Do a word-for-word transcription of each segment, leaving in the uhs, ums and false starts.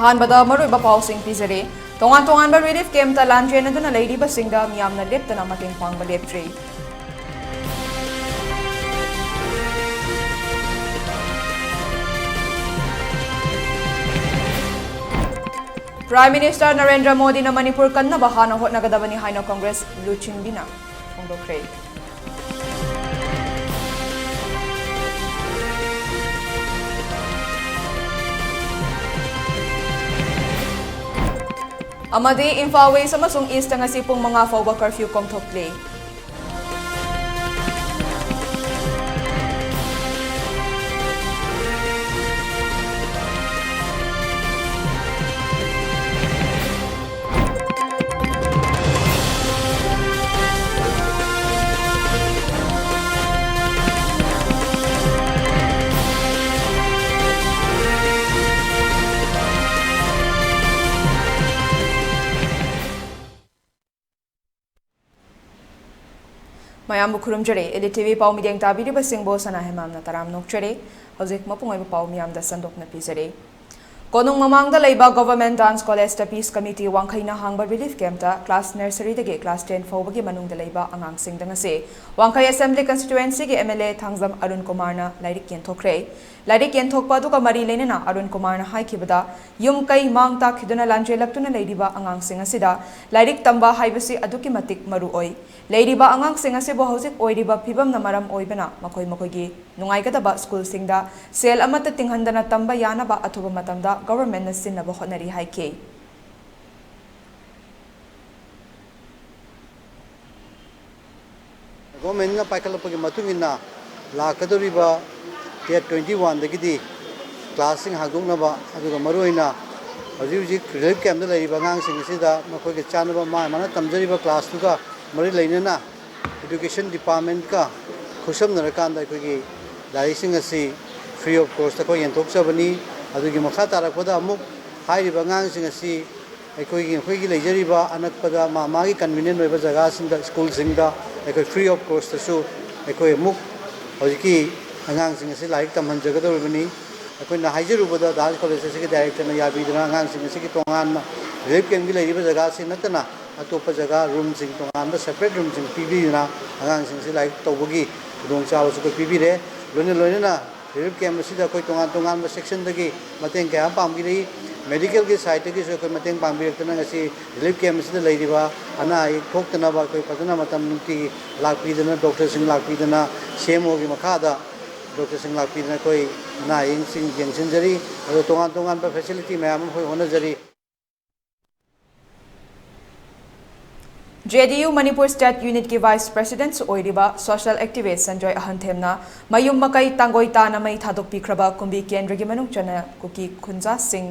ꯑꯍꯥꯟꯕꯗ ꯃꯔꯨꯑꯣꯏꯕ ꯄꯥꯎꯁꯤꯡ ꯄꯤꯖꯔꯤ꯫ ꯇꯣꯉꯥꯟ ꯇꯣꯉꯥꯟꯕ relief camp ꯇ ꯂꯥꯟꯖꯦꯟꯅꯗꯨꯅ ꯂꯩꯔꯤꯕꯁꯤꯡꯗ ꯃꯤꯌꯥꯝꯅ ꯂꯦꯞꯇꯅ ꯃꯇꯦꯡ ꯄꯥꯡꯕ ꯂꯦꯞꯇ꯭ꯔꯤ꯫ Prime Minister ꯅꯔꯦꯟꯗ꯭ꯔ ꯃꯣꯗꯤꯅ ꯃꯅꯤꯄꯨꯔ ꯀꯟꯅꯕ ꯍꯥꯟꯅ ꯍꯣꯠꯅꯒꯗꯕꯅꯤ ꯍꯥꯏꯅ ꯀꯪꯒ꯭ꯔꯦꯁ ꯂꯨꯆꯤꯡꯕꯤꯅ ꯐꯣꯡꯗꯣꯛꯈ꯭ꯔꯦ꯫ ꯑꯃꯗꯤ ꯏꯝꯐꯥꯜ West ꯑꯃꯁꯨꯡ East ꯇ ꯉꯁꯤ ꯄꯨꯡ ꯃꯉꯥ ꯐꯥꯎꯕ curfew ꯀꯣꯝꯊꯣꯛꯂꯤ꯫ ꯃꯌꯥꯝꯕꯨ ꯈꯨꯔꯨꯝꯖꯔꯤ꯫ Elite TV ꯄꯥꯎ ꯃꯤꯠꯌꯦꯡ ꯇꯥꯕꯤꯔꯤꯕꯁꯤꯡꯕꯨ ꯁꯅꯥ ꯍꯦꯃꯥꯝꯅ ꯇꯔꯥꯝꯅ ꯑꯣꯛꯆꯔꯤ꯫ ꯍꯧꯖꯤꯛ ꯃꯄꯨꯡ ꯑꯣꯏꯕ ꯄꯥꯎ ꯃꯤꯌꯥꯝꯗ ꯁꯟꯗꯣꯛꯅ ꯄꯤꯖꯔꯤ꯫ ꯀꯣꯅꯨꯡ ꯃꯃꯥꯡꯗ ꯂꯩꯕ Government Dance College ꯇ Peace Committee ꯋꯥꯡꯈꯩꯅ ꯍꯥꯡꯕ relief camp ꯇ class nursery ꯗꯒꯤ class ten ꯐꯥꯎꯕꯒꯤ ꯃꯅꯨꯡꯗ ꯂꯩꯕ ꯑꯉꯥꯡꯁꯤꯡꯗ ꯉꯁꯤ ꯋꯥꯡꯈꯩ Assembly Constituency ꯒꯤ MLA ꯊꯥꯡꯖꯝ ꯑꯔꯨꯟ ꯀꯨꯃꯥꯔꯅ ꯂꯥꯏꯔꯤꯛ ꯌꯦꯟꯊꯣꯛꯈ꯭ꯔꯦ꯫ ꯂꯥꯏꯔꯤꯛ ꯌꯦꯟꯊꯣꯛꯄ ꯑꯗꯨꯒ ꯃꯔꯤ ꯂꯩꯅꯅ ꯑꯔꯨꯟ ꯀꯨꯃꯥꯔꯅ ꯍꯥꯏꯈꯤꯕꯗ, ꯌꯨꯝ ꯀꯩ ꯃꯥꯡ ꯇꯥꯛꯈꯤꯗꯨꯅ ꯂꯥꯟꯖꯦꯜꯂꯛꯇꯨꯅ ꯂꯩꯔꯤꯕ ꯑꯉꯥꯡꯁꯤꯡ ꯑꯁꯤꯗ ꯂꯥꯏꯔꯤꯛ ꯇꯝꯕ ꯍꯥꯏꯕꯁꯤ ꯑꯗꯨꯛꯀꯤ ꯃꯇꯤꯛ ꯃꯔꯨ ꯑꯣꯏ꯫ ꯂꯩꯔꯤꯕ ꯑꯉꯥꯡꯁꯤꯡ ꯑꯁꯤꯕꯨ ꯍꯧꯖꯤꯛ ꯑꯣꯏꯔꯤꯕ ꯐꯤꯕꯝꯅ ꯃꯔꯝ ꯑꯣꯏꯕꯅ ꯃꯈꯣꯏ ꯃꯈꯣꯏꯒꯤ ꯅꯨꯡꯉꯥꯏꯒꯗꯕ ꯁ꯭ꯀꯨꯜꯁꯤꯡꯗ ꯁꯦꯜ ꯑꯃꯠꯇ ꯇꯤꯡꯍꯟꯗꯅ ꯇꯝꯕ ꯌꯥꯅꯕ ꯑꯊꯨꯕ ꯃꯇꯝꯗ Government ꯅ ꯁꯤꯟꯅꯕ ꯍꯣꯠꯅꯔꯤ ꯍꯥꯏꯈꯤ꯫ Government ꯅ ꯄꯥꯏꯈꯠꯂꯛꯄꯒꯤ ꯃꯇꯨꯡ ꯏꯟꯅ ꯂꯥꯛꯀꯗꯧꯔꯤꯕ TET twenty one ꯗꯒꯤꯗꯤ class ꯁꯤꯡ ꯍꯥꯡꯗꯣꯛꯅꯕ, ꯑꯗꯨꯒ ꯃꯔꯨꯑꯣꯏꯅ ꯍꯧꯖꯤꯛ ꯍꯧꯖꯤꯛ relief camp ꯇ ꯂꯩꯔꯤꯕ ꯑꯉꯥꯡꯁꯤꯡ ꯑꯁꯤꯗ ꯃꯈꯣꯏꯒꯤ ꯆꯥꯅꯕ ꯃꯥ ꯃꯥꯅ ꯇꯝꯖꯔꯤꯕ class ꯇꯨꯒ ꯃꯔꯤ ꯂꯩꯅꯅ Education Department ꯀ ꯈꯨꯠꯁꯝꯅꯔꯀꯥꯟꯗ ꯑꯩꯈꯣꯏꯒꯤ ꯂꯥꯏꯔꯤꯛꯁꯤꯡ ꯑꯁꯤ free of cost ꯇ ꯑꯩꯈꯣꯏ ꯌꯦꯟꯊꯣꯛꯆꯕꯅꯤ꯫ ꯑꯗꯨꯒꯤ ꯃꯈꯥ ꯇꯥꯔꯛꯄꯗ ꯑꯃꯨꯛ ꯍꯥꯏꯔꯤꯕ ꯑꯉꯥꯡꯁꯤꯡ ꯑꯁꯤ ꯑꯩꯈꯣꯏꯒꯤ, ꯑꯩꯈꯣꯏꯒꯤ ꯂꯩꯖꯔꯤꯕ ꯑꯅꯛꯄꯗ ꯃꯥ ꯃꯥꯒꯤ convenient ꯑꯣꯏꯕ ꯖꯒꯥꯁꯤꯡꯗ, ꯁ꯭ꯀꯨꯜꯁꯤꯡꯗ ꯑꯩꯈꯣꯏ free of cost ꯇꯁꯨ ꯑꯩꯈꯣꯏ ꯑꯃꯨꯛ ꯍꯧꯖꯤꯛꯀꯤ ꯑꯉꯥꯡꯁꯤꯡ ꯑꯁꯤ ꯂꯥꯏꯔꯤꯛ ꯇꯝꯍꯟꯖꯒꯗꯧꯔꯤꯕꯅꯤ꯫ ꯑꯩꯈꯣꯏꯅ ꯍꯥꯏꯖꯔꯨꯕꯗ ꯗꯥꯟꯁ ꯀꯣꯂꯦꯖ ꯑꯁꯤꯒꯤ ꯗꯥꯏꯔꯦꯛꯇꯔꯅ ꯌꯥꯕꯤꯗꯨꯅ ꯑꯉꯥꯡꯁꯤꯡ ꯑꯁꯤꯒꯤ ꯇꯣꯉꯥꯟꯅ ꯔꯤꯂꯤꯐ ꯀꯦꯝꯞꯀꯤ ꯂꯩꯔꯤꯕ ꯖꯒꯥꯁꯤ ꯅꯠꯇꯅ ꯑꯇꯣꯞꯄ ꯖꯒꯥ ꯔꯨꯝꯁꯤꯡ, ꯇꯣꯉꯥꯟꯕ ꯁꯦꯄꯔꯦꯠ ꯔꯨꯝꯁꯤꯡ ꯄꯤꯕꯤꯗꯨꯅ ꯑꯉꯥꯡꯁꯤꯡꯁꯤ ꯂꯥꯏꯔꯤꯛ ꯇꯧꯕꯒꯤ ꯈꯨꯗꯣꯡꯆꯥꯕꯁꯨ ꯑꯩꯈꯣꯏ ꯄꯤꯕꯤꯔꯦ꯫ ꯂꯣꯏꯅ ꯂꯣꯏꯅꯅ ꯔꯤꯂꯤꯐ ꯀꯦꯝꯞ ꯑꯁꯤꯗ ꯑꯩꯈꯣꯏ ꯇꯣꯉꯥꯟ ꯇꯣꯉꯥꯟꯕ ꯁꯦꯛꯁꯟꯗꯒꯤ ꯃꯇꯦꯡ ꯀꯌꯥ ꯑꯃ ꯄꯥꯡꯕꯤꯔꯛꯏ꯫ ꯃꯦꯗꯤꯀꯦꯜꯒꯤ ꯁꯥꯏꯠꯇꯒꯤꯁꯨ ꯑꯩꯈꯣꯏ ꯃꯇꯦꯡ ꯄꯥꯡꯕꯤꯔꯛꯇꯨꯅ ꯉꯁꯤ ꯔꯤꯂꯤꯐ ꯀꯦꯝꯞ ꯑꯁꯤꯗ ꯂꯩꯔꯤꯕ ꯑꯅꯥ ꯑꯌꯦꯛ ꯊꯣꯛꯇꯅꯕ ꯑꯩꯈꯣꯏ ꯐꯖꯅ ꯃꯇꯝ ꯅꯨꯡꯇꯤꯒꯤ ꯂꯥꯛꯄꯤꯗꯅ, ꯗꯣꯛꯇꯔꯁꯤꯡ ꯂꯥꯛꯄꯤꯗꯅ, ꯁꯤ ꯑꯦꯝ ꯑꯣꯒꯤ ꯃꯈꯥꯗ ꯗꯣꯛꯇꯔꯁꯤꯡ ꯂꯥꯛꯄꯤꯗꯅ ꯑꯩꯈꯣꯏ ꯑꯅꯥ ꯑꯌꯦꯛꯁꯤꯡ ꯌꯦꯡꯁꯤꯟꯖꯔꯤ꯫ ꯑꯗꯣ ꯇꯣꯉꯥꯟ ꯇꯣꯉꯥꯟꯕ ꯐꯦꯁꯤꯂꯤꯇꯤ ꯃꯌꯥꯝ ꯑꯃ ꯑꯩꯈꯣꯏ ꯍꯣꯠꯅꯖꯔꯤ꯫ J N T U Manipur state ꯌꯨꯅꯤꯠꯀꯤ ꯚꯥꯏꯁ ꯄ꯭ꯔꯦꯁꯤꯗꯦꯟꯠꯁꯨ ꯑꯣꯏꯔꯤꯕ ꯁꯣꯁꯤꯌꯦꯜ ꯑꯦꯛꯇꯤꯚꯤꯁ꯭ꯠ ꯁꯟꯖꯣꯏ ꯑꯍꯟꯊꯦꯝꯅ ꯃꯌꯨꯝ ꯃꯀꯩ ꯇꯥꯡꯒꯣꯏ ꯇꯥꯅ ꯃꯩ ꯊꯥꯗꯣꯛꯄꯤꯈ꯭ꯔꯕ ꯀꯨꯝꯕꯤ ꯀꯦꯟꯗ꯭ꯔꯒꯤ ꯃꯅꯨꯡ ꯆꯟꯅ ꯀꯨꯀꯤ ꯈꯨꯟꯖꯥꯁꯤꯡ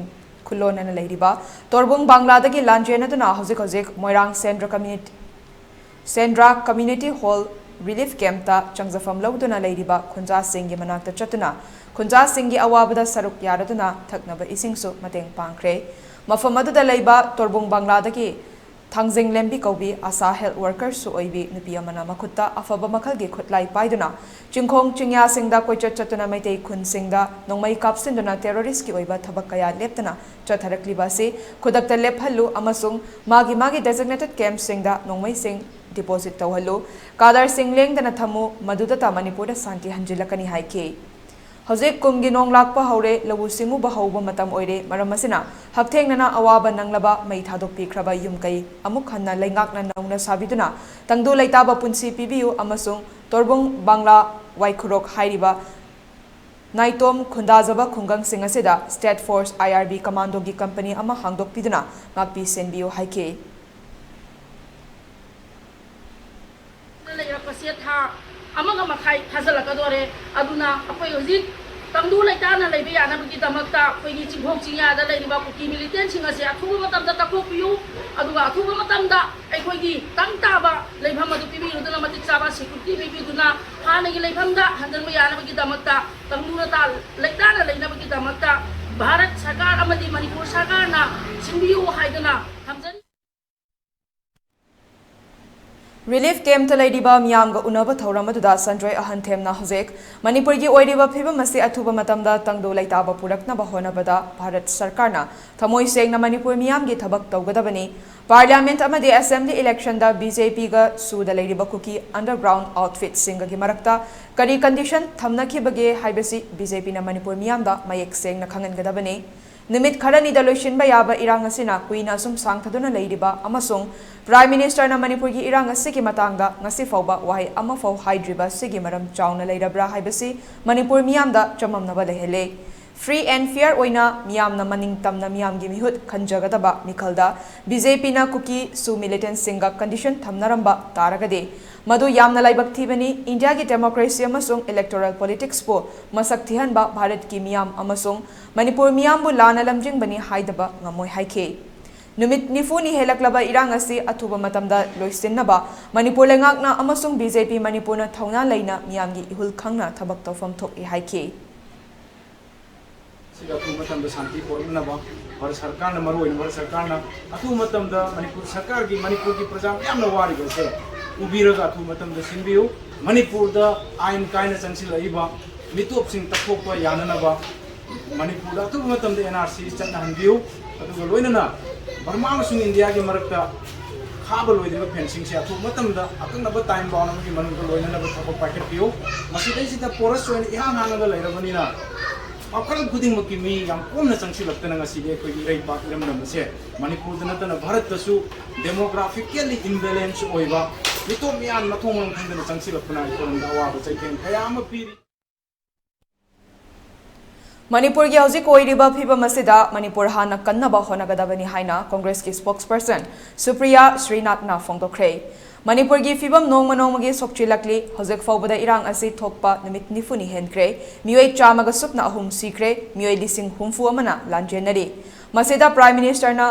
ꯈꯨꯜꯂꯣꯟꯅꯅ ꯂꯩꯔꯤꯕ ꯇꯣꯔꯕꯨꯡ ꯕꯪꯂꯥꯗꯒꯤ ꯂꯥꯟꯖꯦꯟꯅꯗꯨꯅ ꯍꯧꯖꯤꯛ ꯍꯧꯖꯤꯛ ꯃꯣꯏꯔꯥꯡ ꯁꯦꯟꯗ꯭ꯔ ꯀꯝꯃ꯭ꯌꯨꯅꯤꯇꯤ ꯁꯦꯟꯗ꯭ꯔꯥ ꯀꯝꯃ꯭ꯌꯨꯅꯤꯇꯤ ꯍꯣꯜ ꯔꯤꯂꯤꯐ ꯀꯦꯝꯞꯇ ꯆꯪꯖꯐꯝ ꯂꯧꯗꯨꯅ ꯂꯩꯔꯤꯕ ꯈꯨꯟꯖꯥꯁꯤꯡꯒꯤ ꯃꯅꯥꯛꯇ ꯆꯠꯇꯨꯅ ꯈꯨꯟꯖꯥꯁꯤꯡꯒꯤ ꯑꯋꯥꯕꯗ ꯁꯔꯨꯛ ꯌꯥꯔꯗꯨꯅ ꯊꯛꯅꯕ ꯏꯁꯤꯡꯁꯨ ꯃꯇꯦꯡ ꯄꯥꯡꯈ꯭ꯔꯦ꯫ ꯃꯐꯝ ꯑꯗꯨꯗ ꯂꯩꯕ ꯇꯣꯔꯕꯨꯡ ꯕꯪꯂꯥꯗꯒꯤ ꯊꯥꯡꯖꯤꯡ ꯂꯦꯝꯕꯤ ꯀꯧꯕꯤ ꯑꯁꯥ ꯍꯦꯜꯊ ꯋꯥꯔꯀꯔꯁꯨ ꯑꯣꯏꯕꯤ ꯅꯨꯄꯤ ꯑꯃꯅ ꯃꯈꯨꯠꯇ ꯑꯐꯕ ꯃꯈꯜꯒꯤ ꯈꯨꯠꯂꯥꯏ ꯄꯥꯏꯗꯨꯅ ꯆꯤꯡꯈꯣꯡ ꯆꯤꯡꯌꯥꯁꯤꯡꯗ ꯀꯣꯏꯆꯠ ꯆꯠꯇꯨꯅ ꯃꯩꯇꯩ ꯈꯨꯟꯁꯤꯡꯗ ꯅꯣꯡꯃꯩ ꯀꯥꯞꯁꯤꯟꯗꯨꯅ ꯇꯦꯔꯣꯔꯤꯁ꯭ꯠꯀꯤ ꯑꯣꯏꯕ ꯊꯕꯛ ꯀꯌꯥ ꯂꯦꯞꯇꯅ ꯆꯠꯊꯔꯛꯂꯤꯕ ꯑꯁꯤ ꯈꯨꯗꯛꯇ ꯂꯦꯞꯍꯜꯂꯨ ꯑꯃꯁꯨꯡ ꯃꯥꯒꯤ ꯃꯥꯒꯤ ꯗꯦꯖꯤꯒꯅꯦꯇꯦꯗ ꯀꯦꯝꯞꯁꯤꯡꯗ ꯅꯣꯡꯃꯩꯁꯤꯡ ꯗꯤꯄꯣꯖꯤꯠ ꯇꯧꯍꯜꯂꯨ, ꯀꯥꯗꯔꯁꯤꯡ ꯂꯦꯡꯗꯅ ꯊꯝꯃꯨ, ꯃꯗꯨꯗꯇ ꯃꯅꯤꯄꯨꯔꯗ ꯁꯥꯟꯇꯤ ꯍꯟꯖꯤꯜꯂꯛꯀꯅꯤ ꯍꯥꯏꯈꯤ꯫ ꯍꯧꯖꯤꯛ ꯀꯨꯝꯒꯤ ꯅꯣꯡ ꯂꯥꯛꯄ ꯍꯧꯔꯦ, ꯂꯧꯎ ꯁꯤꯡꯎꯕ ꯍꯧꯕ ꯃꯇꯝ ꯑꯣꯏꯔꯦ, ꯃꯔꯝ ꯑꯁꯤꯅ ꯍꯛꯊꯦꯡꯅꯅ ꯑꯋꯥꯕ ꯅꯪꯂꯕ ꯃꯩ ꯊꯥꯗꯣꯛꯄꯤꯈ꯭ꯔꯕ ꯌꯨꯝ ꯀꯩ ꯑꯃꯨꯛ ꯍꯟꯅ ꯂꯩꯉꯥꯛꯅ ꯅꯧꯅ ꯁꯥꯕꯤꯗꯨꯅ ꯇꯪꯗꯨ ꯂꯩꯇꯥꯕ ꯄꯨꯟꯁꯤ ꯄꯤꯕꯤꯌꯨ ꯑꯃꯁꯨꯡ ꯇꯣꯔꯕꯨꯡ ꯕꯪꯂꯥ ꯋꯥꯏꯈꯨꯔꯣꯛ ꯍꯥꯏꯔꯤꯕ ꯅꯥꯏꯇꯣꯝ ꯈꯨꯟꯗꯥꯖꯕ ꯈꯨꯡꯒꯪꯁꯤꯡ ꯑꯁꯤꯗ ꯁ꯭ꯇꯦꯠ ꯐꯣꯔꯁ, ꯑꯥꯏ ꯑꯥꯔ ꯕꯤ, ꯀꯃꯥꯟꯗꯣꯒꯤ ꯀꯝꯄꯅꯤ ꯑꯃ ꯍꯥꯡꯗꯣꯛꯄꯤꯗꯨꯅ ꯉꯥꯛꯄꯤ ꯁꯦꯟꯕꯤꯌꯨ ꯍꯥꯏꯈꯤ꯫ ꯂꯩꯔꯛꯄꯁꯦ ꯊꯥ ꯑꯃꯒ ꯃꯈꯥꯏ ꯐꯥꯖꯤꯜꯂꯛꯀꯗꯣꯔꯦ꯫ ꯑꯗꯨꯅ ꯑꯩꯈꯣꯏ ꯍꯧꯖꯤꯛ ꯇꯪꯗꯨ ꯂꯩꯇꯥꯅ ꯂꯩꯕ ꯌꯥꯅꯕꯒꯤꯗꯃꯛꯇ ꯑꯩꯈꯣꯏꯒꯤ ꯆꯤꯡꯈꯣꯡ ꯆꯤꯡꯌꯥꯗ ꯂꯩꯔꯤꯕ ꯀꯨꯀꯤ ꯃꯤꯂꯤꯇꯦꯟꯁꯤꯡ ꯑꯁꯦ ꯑꯊꯨꯕ ꯃꯇꯝꯗ ꯀꯠꯊꯣꯛꯄꯤꯌꯨ꯫ ꯑꯗꯨꯒ ꯑꯊꯨꯕ ꯃꯇꯝꯗ ꯑꯩꯈꯣꯏꯒꯤ ꯇꯪ ꯇꯥꯕ ꯂꯩꯐꯝ ꯑꯗꯨ ꯄꯤꯕꯤꯔꯨꯗꯨꯅ ꯃꯇꯤꯛ ꯆꯥꯕ ꯁꯦꯀ꯭ꯌꯨꯔꯤꯇꯤ ꯄꯤꯕꯤꯗꯨꯅ ꯍꯥꯟꯅꯒꯤ ꯂꯩꯐꯝꯗ ꯍꯟꯖꯤꯟꯕ ꯌꯥꯅꯕꯒꯤꯗꯃꯛꯇ ꯇꯪꯗꯨ ꯂꯩꯇꯥꯅ ꯂꯩꯅꯕꯒꯤꯗꯃꯛꯇ ꯚꯥꯔꯠ ꯁꯔꯀꯥꯔ ꯑꯃꯗꯤ ꯃꯅꯤꯄꯨꯔ ꯁꯔꯀꯥꯔꯅ ꯁꯤꯟꯕꯤꯌꯨ ꯍꯥꯏꯗꯨꯅ ꯊꯝꯖꯔꯤ꯫ ꯔꯤꯂꯤꯐ ꯀꯦꯝꯞꯇ ꯂꯩꯔꯤꯕ ꯃꯤꯌꯥꯝꯒ ꯎꯅꯕ ꯊꯧꯔꯝ ꯑꯗꯨꯗ ꯁꯟꯖꯣꯏ ꯑꯍꯟꯊꯦꯝꯅ ꯍꯧꯖꯤꯛ ꯃꯅꯤꯄꯨꯔꯒꯤ ꯑꯣꯏꯔꯤꯕ ꯐꯤꯕꯝ ꯑꯁꯤ ꯑꯊꯨꯕ ꯃꯇꯝꯗ ꯇꯪꯗꯨ ꯂꯩꯇꯥꯕ ꯄꯨꯔꯛꯅꯕ ꯍꯣꯠꯅꯕꯗ ꯚꯥꯔꯠ ꯁꯔꯀꯥꯔꯅ ꯊꯃꯣꯏ ꯁꯦꯡꯅ ꯃꯅꯤꯄꯨꯔ ꯃꯤꯌꯥꯝꯒꯤ ꯊꯕꯛ ꯇꯧꯒꯗꯕꯅꯤ, ꯄꯥꯔꯂꯤꯌꯥꯃꯦꯟꯠ ꯑꯃꯗꯤ ꯑꯦꯁꯦꯝꯕ꯭ꯂꯤ ꯏꯂꯦꯛꯁꯟꯗ ꯕꯤ ꯖꯦ ꯄꯤꯒ ꯁꯨꯗ ꯂꯩꯔꯤꯕ ꯀꯨꯀꯤ ꯑꯟꯗꯔꯒ꯭ꯔꯥꯎꯟꯗ ꯑꯥꯎꯠꯐꯤꯠꯁꯤꯡꯒꯒꯤ ꯃꯔꯛꯇ ꯀꯔꯤ ꯀꯟꯗꯤꯁꯟ ꯊꯝꯅꯈꯤꯕꯒꯦ ꯍꯥꯏꯕꯁꯤ ꯕꯤ ꯖꯦ ꯄꯤꯅ ꯃꯅꯤꯄꯨꯔ ꯃꯤꯌꯥꯝꯗ ꯃꯌꯦꯛ ꯁꯦꯡꯅ ꯈꯪꯍꯟꯒꯗꯕꯅꯤ꯫ ꯅꯨꯃꯤꯠ ꯈꯔꯅꯤꯗ ꯂꯣꯏꯁꯤꯟꯕ ꯌꯥꯕ ꯏꯔꯥꯡ ꯑꯁꯤꯅ ꯀꯨꯏꯅ ꯑꯁꯨꯝ ꯁꯥꯡꯊꯗꯨꯅ ꯂꯩꯔꯤꯕ ꯑꯃꯁꯨꯡ ꯄ꯭ꯔꯥꯏꯝ ꯃꯤꯅꯤꯁꯇꯔꯅ ꯃꯅꯤꯄꯨꯔꯒꯤ ꯏꯔꯥꯡ ꯑꯁꯤꯒꯤ ꯃꯇꯥꯡꯗ ꯉꯁꯤ ꯐꯥꯎꯕ ꯋꯥꯍꯩ ꯑꯃꯐꯥꯎ ꯍꯥꯏꯗ꯭ꯔꯤꯕ ꯑꯁꯤꯒꯤ ꯃꯔꯝ ꯆꯥꯎꯅ ꯂꯩꯔꯕ꯭ꯔꯥ ꯍꯥꯏꯕꯁꯤ ꯃꯅꯤꯄꯨꯔ ꯃꯤꯌꯥꯝꯗ ꯆꯃꯝꯅꯕ ꯂꯩꯍꯜꯂꯦ꯫ ꯐ꯭ꯔꯤ ꯑꯦꯟ ꯐꯤꯌꯔ ꯑꯣꯏꯅ ꯃꯤꯌꯥꯝꯅ ꯃꯅꯤꯡ ꯇꯝꯅ ꯃꯤꯌꯥꯝꯒꯤ ꯃꯤꯍꯨꯠ ꯈꯟꯖꯒꯗꯕ ꯃꯤꯈꯜꯗ ꯕꯤ ꯖꯦ ꯄꯤꯅ ꯀꯨꯀꯤ ꯁꯨ ꯃꯤꯂꯤꯇꯦꯟꯠꯁꯤꯡꯒ ꯀꯟꯗꯤꯁꯟ ꯊꯝꯅꯔꯝꯕ ꯇꯥꯔꯒꯗꯤ ꯃꯗꯨ ꯌꯥꯝꯅ ꯂꯥꯏꯕꯛ ꯊꯤꯕꯅꯤ꯫ ꯏꯟꯗꯤꯌꯥꯒꯤ ꯗꯦꯃꯣꯀ꯭ꯔꯦꯁꯤ ꯑꯃꯁꯨꯡ ꯏꯂꯦꯛꯇꯣꯔꯦꯜ ꯄꯣꯂꯤꯇꯤꯛꯁꯄꯨ ꯃꯁꯛ ꯊꯤꯍꯟꯕ ꯚꯥꯔꯠꯀꯤ ꯃꯤꯌꯥꯝ ꯑꯃꯁꯨꯡ ꯃꯅꯤꯄꯨꯔ ꯃꯤꯌꯥꯝꯕꯨ ꯂꯥꯟꯅ ꯂꯝꯖꯤꯡꯕꯅꯤ ꯍꯥꯏꯗꯕ ꯉꯝꯃꯣꯏ ꯍꯥꯏꯈꯤ꯫ ꯅꯨꯃꯤꯠ ꯅꯤꯐꯨꯅꯤ ꯍꯦꯜꯂꯛꯂꯕ ꯏꯔꯥꯡ ꯑꯁꯤ ꯑꯊꯨꯕ ꯃꯇꯝꯗ ꯂꯣꯏꯁꯤꯟꯅꯕ ꯃꯅꯤꯄꯨꯔ ꯂꯩꯉꯥꯛꯅ ꯑꯃꯁꯨꯡ ꯕꯤ ꯖꯦ ꯄꯤ ꯃꯅꯤꯄꯨꯔꯅ ꯊꯧꯅꯥ ꯂꯩꯅ ꯃꯤꯌꯥꯝꯒꯤ ꯏꯍꯨꯜ ꯈꯪꯅ ꯊꯕꯛ ꯇꯧꯐꯝ ꯊꯣꯛꯏ ꯍꯥꯏꯈꯤ꯫ ꯁꯤꯗ ꯑꯊꯨꯕ ꯃꯇꯝꯗ ꯁꯥꯟꯇꯤ ꯄꯨꯔꯛꯅꯕ ꯚꯥꯔꯠ ꯁꯔꯀꯥꯔꯅ, ꯃꯔꯨꯑꯣꯏꯅ ꯚꯥꯔꯠ ꯁꯔꯀꯥꯔꯅ ꯑꯊꯨꯕ ꯃꯇꯝꯗ ꯃꯅꯤꯄꯨꯔ ꯁꯔꯀꯥꯔꯒꯤ, ꯃꯅꯤꯄꯨꯔꯒꯤ ꯄ꯭ꯔꯖꯥ ꯃꯌꯥꯝꯅ ꯋꯥꯔꯤꯕꯁꯦ ꯎꯕꯤꯔꯒ ꯑꯊꯨꯕ ꯃꯇꯝꯗ ꯁꯤꯟꯕꯤꯌꯨ꯫ ꯃꯅꯤꯄꯨꯔꯗ ꯑꯥꯏꯟ ꯀꯥꯏꯅ ꯆꯪꯁꯤꯜꯂꯛꯏꯕ ꯃꯤꯇꯣꯞꯁꯤꯡ ꯇꯛꯊꯣꯛꯄ ꯌꯥꯅꯅꯕ ꯃꯅꯤꯄꯨꯔꯗ ꯑꯊꯨꯕ ꯃꯇꯝꯗ ꯑꯦꯟ ꯑꯥꯔ ꯁꯤ ꯆꯠꯅꯍꯟꯕꯤꯌꯨ꯫ ꯑꯗꯨꯒ ꯂꯣꯏꯅꯅ ꯕꯔꯃꯥ ꯑꯃꯁꯨꯡ ꯏꯟꯗꯤꯌꯥꯒꯤ ꯃꯔꯛꯇ ꯈꯥꯕ ꯂꯣꯏꯗ꯭ꯔꯤꯕ ꯐꯦꯟꯁꯤꯡꯁꯦ ꯑꯊꯨꯕ ꯃꯇꯝꯗ ꯑꯀꯛꯅꯕ ꯇꯥꯏꯝ ꯕꯥꯎꯟ ꯑꯃꯒꯤ ꯃꯅꯨꯡꯗ ꯂꯣꯏꯅꯅꯕ ꯊꯕꯛ ꯄꯥꯏꯈꯠꯄꯤꯌꯨ꯫ ꯃꯁꯤꯗꯩꯁꯤꯗ ꯄꯣꯔꯁ ꯑꯣꯏꯅ ꯏꯍꯥꯡ ꯍꯥꯡꯉꯒ ꯂꯩꯔꯕꯅꯤꯅ ꯃꯈꯜ ꯈꯨꯗꯤꯡꯃꯛꯀꯤ ꯃꯤ ꯌꯥꯝ ꯀꯣꯝꯅ ꯆꯪꯁꯤꯜꯂꯛꯇꯅ ꯉꯁꯤꯗꯤ ꯑꯩꯈꯣꯏꯒꯤ ꯏꯔꯩꯄꯥꯛ ꯏꯔꯝꯗꯝ ꯑꯁꯦ ꯃꯅꯤꯄꯨꯔꯗ ꯅꯠꯇꯅ ꯚꯥꯔꯠꯇꯁꯨ ꯗꯦꯃꯣꯒ꯭ꯔꯥꯐꯤꯀꯦꯜꯂꯤ ꯏꯝꯕꯦꯂꯦꯟꯁ ꯑꯣꯏꯕ, ꯃꯤꯇꯣꯞ ꯃꯤꯌꯥꯟ ꯃꯊꯣꯡ ꯃꯔꯝ ꯈꯪꯗꯅ ꯆꯪꯁꯤꯜꯂꯛꯄꯅ ꯑꯩꯈꯣꯏꯔꯣꯝꯗ ꯑꯋꯥꯕ ꯆꯩꯊꯦꯡ ꯀꯌꯥ ꯑꯃ ꯄꯤꯔꯤ꯫ ꯃꯅꯤꯄꯨꯔꯒꯤ ꯍꯧꯖꯤꯛ ꯑꯣꯏꯔꯤꯕ ꯐꯤꯕꯝ ꯑꯁꯤꯗ ꯃꯅꯤꯄꯨꯔ ꯍꯥꯟꯅ ꯀꯟꯅꯕ ꯍꯣꯠꯅꯒꯗꯕꯅꯤ ꯍꯥꯏꯅ ꯀꯣꯡꯒ꯭ꯔꯦꯁꯀꯤ ꯁ꯭ꯄꯣꯛꯁꯄꯔꯁꯟ ꯁꯨꯄ꯭ꯔꯤꯌꯥ ꯁ꯭ꯔꯤꯅꯥꯊꯅ ꯐꯣꯡꯗꯣꯛꯈ꯭ꯔꯦ꯫ ꯃꯅꯤꯄꯨꯔꯒꯤ ꯐꯤꯕꯝ ꯅꯣꯡꯃ ꯅꯣꯡꯃꯒꯤ ꯁꯣꯛꯆꯤꯜꯂꯛꯂꯤ꯫ ꯍꯧꯖꯤꯛ ꯐꯥꯎꯕꯗ ꯏꯔꯥꯡ ꯑꯁꯤ ꯊꯣꯛꯄ ꯅꯨꯃꯤꯠ ꯅꯤꯐꯨꯅꯤ ꯍꯦꯟꯈ꯭ꯔꯦ꯫ ꯃꯤꯑꯣꯏ ꯆꯥꯝꯃꯒ ꯁꯨꯞꯅ ꯑꯍꯨꯝ ꯁꯤꯈ꯭ꯔꯦ꯫ ꯃꯤꯑꯣꯏ ꯂꯤꯁꯤꯡ ꯍꯨꯝꯐꯨ ꯑꯃꯅ ꯂꯥꯟꯖꯦꯟꯅꯔꯤ꯫ ꯃꯁꯤꯗ ꯄ꯭ꯔꯥꯏꯝ ꯃꯤꯅꯤꯁꯇꯔꯅ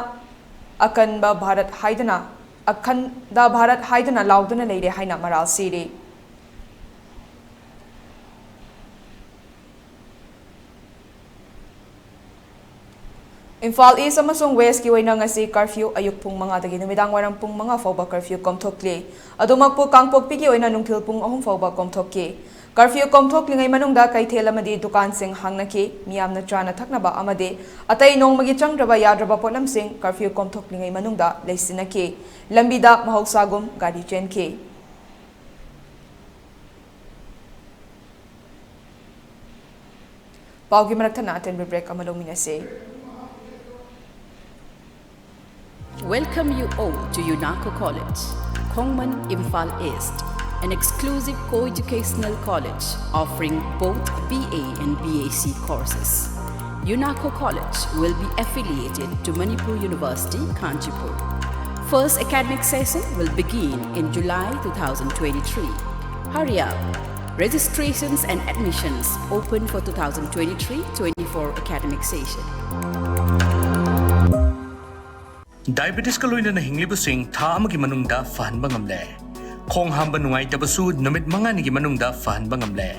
ꯑꯀꯟꯕ ꯚꯥꯔꯠ ꯍꯥꯏꯗꯨꯅ, ꯑꯈꯟꯗ ꯚꯥꯔꯠ ꯍꯥꯏꯗꯨꯅ ꯂꯥꯎꯗꯨꯅ ꯂꯩꯔꯦ ꯍꯥꯏꯅ ꯃꯔꯥꯜ ꯁꯤꯔꯤ꯫ ꯏꯝꯐꯥꯜ ꯏꯁ ꯑꯃꯁꯨꯡ ꯋꯦꯁꯀꯤ ꯑꯣꯏꯅ ꯉꯁꯤ ꯀꯔꯐ꯭ꯌꯨ ꯑꯌꯨꯛ ꯄꯨꯡ ꯃꯉꯥꯗꯒꯤ ꯅꯨꯃꯤꯗꯥꯡ ꯋꯥꯏꯔꯝ ꯄꯨꯡ ꯃꯉꯥ ꯐꯥꯎꯕ ꯀꯔꯐ꯭ꯌꯨ ꯀꯣꯝꯊꯣꯛꯂꯤ꯫ ꯑꯗꯨꯃꯛꯄꯨ ꯀꯥꯡꯄꯣꯛꯄꯤꯒꯤ ꯑꯣꯏꯅ ꯅꯨꯡꯊꯤꯜ ꯄꯨꯡ ꯑꯍꯨꯝ ꯐꯥꯎꯕ ꯀꯣꯝꯊꯣꯛꯈꯤ꯫ ꯀꯔꯐ꯭ꯌꯨ ꯀꯣꯝꯊꯣꯛꯂꯤꯉꯩ ꯃꯅꯨꯡꯗ ꯀꯩꯊꯦꯜ ꯑꯃꯗꯤ ꯗꯨꯀꯥꯟꯁꯤꯡ ꯍꯥꯡꯅꯈꯤ꯫ ꯃꯤꯌꯥꯝꯅ ꯆꯥꯅ ꯊꯛꯅꯕ ꯑꯃꯗꯤ ꯑꯇꯩ ꯅꯣꯡꯃꯒꯤ ꯆꯪꯗ꯭ꯔꯕ ꯌꯥꯗ꯭ꯔꯕ ꯄꯣꯠꯂꯝꯁꯤꯡ ꯀꯔꯐ꯭ꯌꯨ ꯀꯣꯝꯊꯣꯛꯂꯤꯉꯩ ꯃꯅꯨꯡꯗ ꯂꯩꯁꯤꯟꯅꯈꯤ꯫ ꯂꯝꯕꯤꯗ ꯃꯍꯧꯁꯥꯒꯨꯝ ꯒꯥꯔꯤ ꯆꯦꯟꯈꯤ꯫ ꯄꯥꯎꯒꯤ ꯃꯔꯛ ꯊꯠꯅ ꯑꯇꯦꯟꯕ ꯕ꯭ꯔꯦꯛ ꯑꯃ ꯂꯧꯃꯤꯟꯅꯁꯤ꯫ Welcome you all to UNACO College, Khongman, Imphal East, an exclusive co-educational college offering both B A and B S C courses. UNACO College will be affiliated to Manipur University, Kanchipur. First academic session will begin in July two thousand twenty-three. Hurry up! Registrations and admissions open for two thousand twenty-three twenty-four academic session. Diabetesꯀ ꯂꯣꯏꯅꯅ ꯍꯤꯡꯂꯤꯕꯁꯤꯡ ꯊꯥ ꯑꯃꯒꯤ ꯃꯅꯨꯡꯗ ꯐꯍꯟꯕ ꯉꯝꯂꯦ꯫ ꯈꯣꯡ ꯍꯥꯝꯕ ꯅꯨꯡꯉꯥꯏꯇꯕꯁꯨ ꯅꯨꯃꯤꯠ ꯃꯉꯥꯅꯤꯒꯤ ꯃꯅꯨꯡꯗ ꯐꯍꯟꯕ ꯉꯝꯂꯦ꯫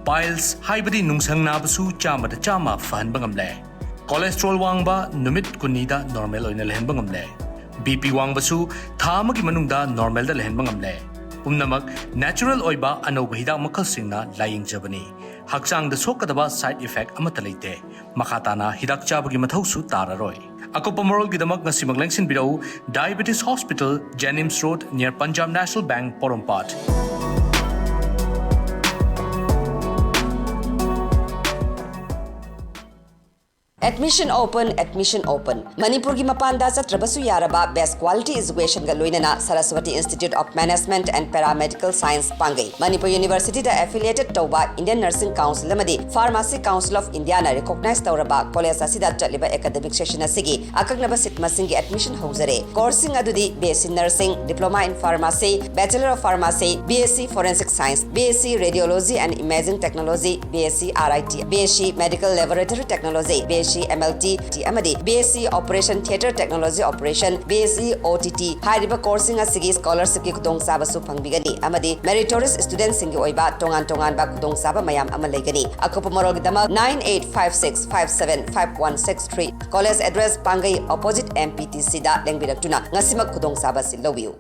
Piles ꯍꯥꯏꯕꯗꯤ ꯅꯨꯡꯁꯪ ꯅꯥꯕꯁꯨ ꯆꯥꯝꯃꯗ ꯆꯥꯝꯃ ꯐꯍꯟꯕ ꯉꯝꯂꯦ꯫ Cholesterol ꯋꯥꯡꯕ ꯅꯨꯃꯤꯠ ꯀꯨꯟꯅꯤꯗ normal ꯑꯣꯏꯅ ꯂꯩꯍꯟꯕ ꯉꯝꯂꯦ꯫ BP ꯋꯥꯡꯕꯁꯨ ꯊꯥ ꯑꯃꯒꯤ ꯃꯅꯨꯡꯗ normalꯗ ꯂꯩꯍꯟꯕ ꯉꯝꯂꯦ꯫ ꯄꯨꯝꯅꯃꯛ natural ꯑꯣꯏꯕ ꯑꯅꯧꯕ ꯍꯤꯗꯥꯛ ꯃꯈꯜꯁꯤꯡꯅ ꯂꯥꯌꯦꯡꯖꯕꯅꯤ꯫ ꯍꯛꯆꯥꯡꯗ ꯁꯣꯛꯀꯗꯕ side effect ꯑꯃꯠꯇ ꯂꯩꯇꯦ꯫ ꯃꯈꯥ ꯇꯥꯅ ꯍꯤꯗꯥꯛ ꯆꯥꯕꯒꯤ ꯃꯊꯧꯁꯨ ꯇꯥꯔꯔꯣꯏ꯫ ꯑꯀꯨꯞꯄ ꯃꯔꯣꯜꯒꯤꯗꯃꯛ ꯉꯁꯤꯃꯛ ꯂꯦꯡꯁꯤꯟꯕꯤꯔꯛꯎ, Diabetes Hospital, Jennings Road, near Punjab National Bank, ꯄꯣꯔꯣꯝꯄꯥꯠ꯫ Admission open, admission open. ꯃꯅꯤꯄꯨꯔꯒꯤ ꯃꯄꯥꯟꯗ ꯆꯠꯇ꯭ꯔꯕꯁꯨ ꯌꯥꯔꯕ best quality educationꯒ ꯂꯣꯏꯅꯅ Saraswati Institute of Management and Paramedical Science ꯄꯥꯡꯒꯩ꯫ Manipur Universityꯗ affiliated ꯇꯧꯕ Indian Nursing Council ꯑꯃꯗꯤ Pharmacy Council of Indiaꯅ recognize ꯇꯧꯔꯕ college ꯑꯁꯤꯗ ꯆꯠꯂꯤꯕ academic session ꯑꯁꯤꯒꯤ ꯑꯀꯛꯅꯕ seat ꯃꯁꯤꯡꯒꯤ admission ꯍꯧꯖꯔꯦ꯫ Courseꯁꯤꯡ ꯑꯗꯨꯗꯤ BSc Nursing, Diploma in Pharmacy, Bachelor of Pharmacy, BSc Forensic Science, BSc Radiology and Imaging Technology, BSc RIT, BSc Medical Laboratory Technology, BSc ꯁꯤ M L T ꯑꯃꯗꯤ B S C Operation Theatre Technology Operation, B S C O T T ꯍꯥꯏꯔꯤꯕ courseꯁꯤꯡ ꯑꯁꯤꯒꯤ scholarshipꯀꯤ ꯈꯨꯗꯣꯡꯆꯥꯕꯁꯨ ꯐꯪꯕꯤꯒꯅꯤ ꯑꯃꯗꯤ meritorious studentꯁꯤꯡꯒꯤ ꯑꯣꯏꯕ ꯇꯣꯉꯥꯟ ꯇꯣꯉꯥꯟꯕ ꯈꯨꯗꯣꯡꯆꯥꯕ ꯃꯌꯥꯝ ꯑꯃ ꯂꯩꯒꯅꯤ꯫ ꯑꯀꯨꯞꯄ ꯃꯔꯣꯜꯒꯤꯗꯃꯛ nine eight five six five seven five one six three, college address ꯄꯥꯡꯒꯩ opposite M P T Cꯗ ꯂꯦꯡꯕꯤꯔꯛꯇꯨꯅ ꯉꯁꯤꯃꯛ ꯈꯨꯗꯣꯡꯆꯥꯕ ꯑꯁꯤ ꯂꯧꯕꯤꯌꯨ꯫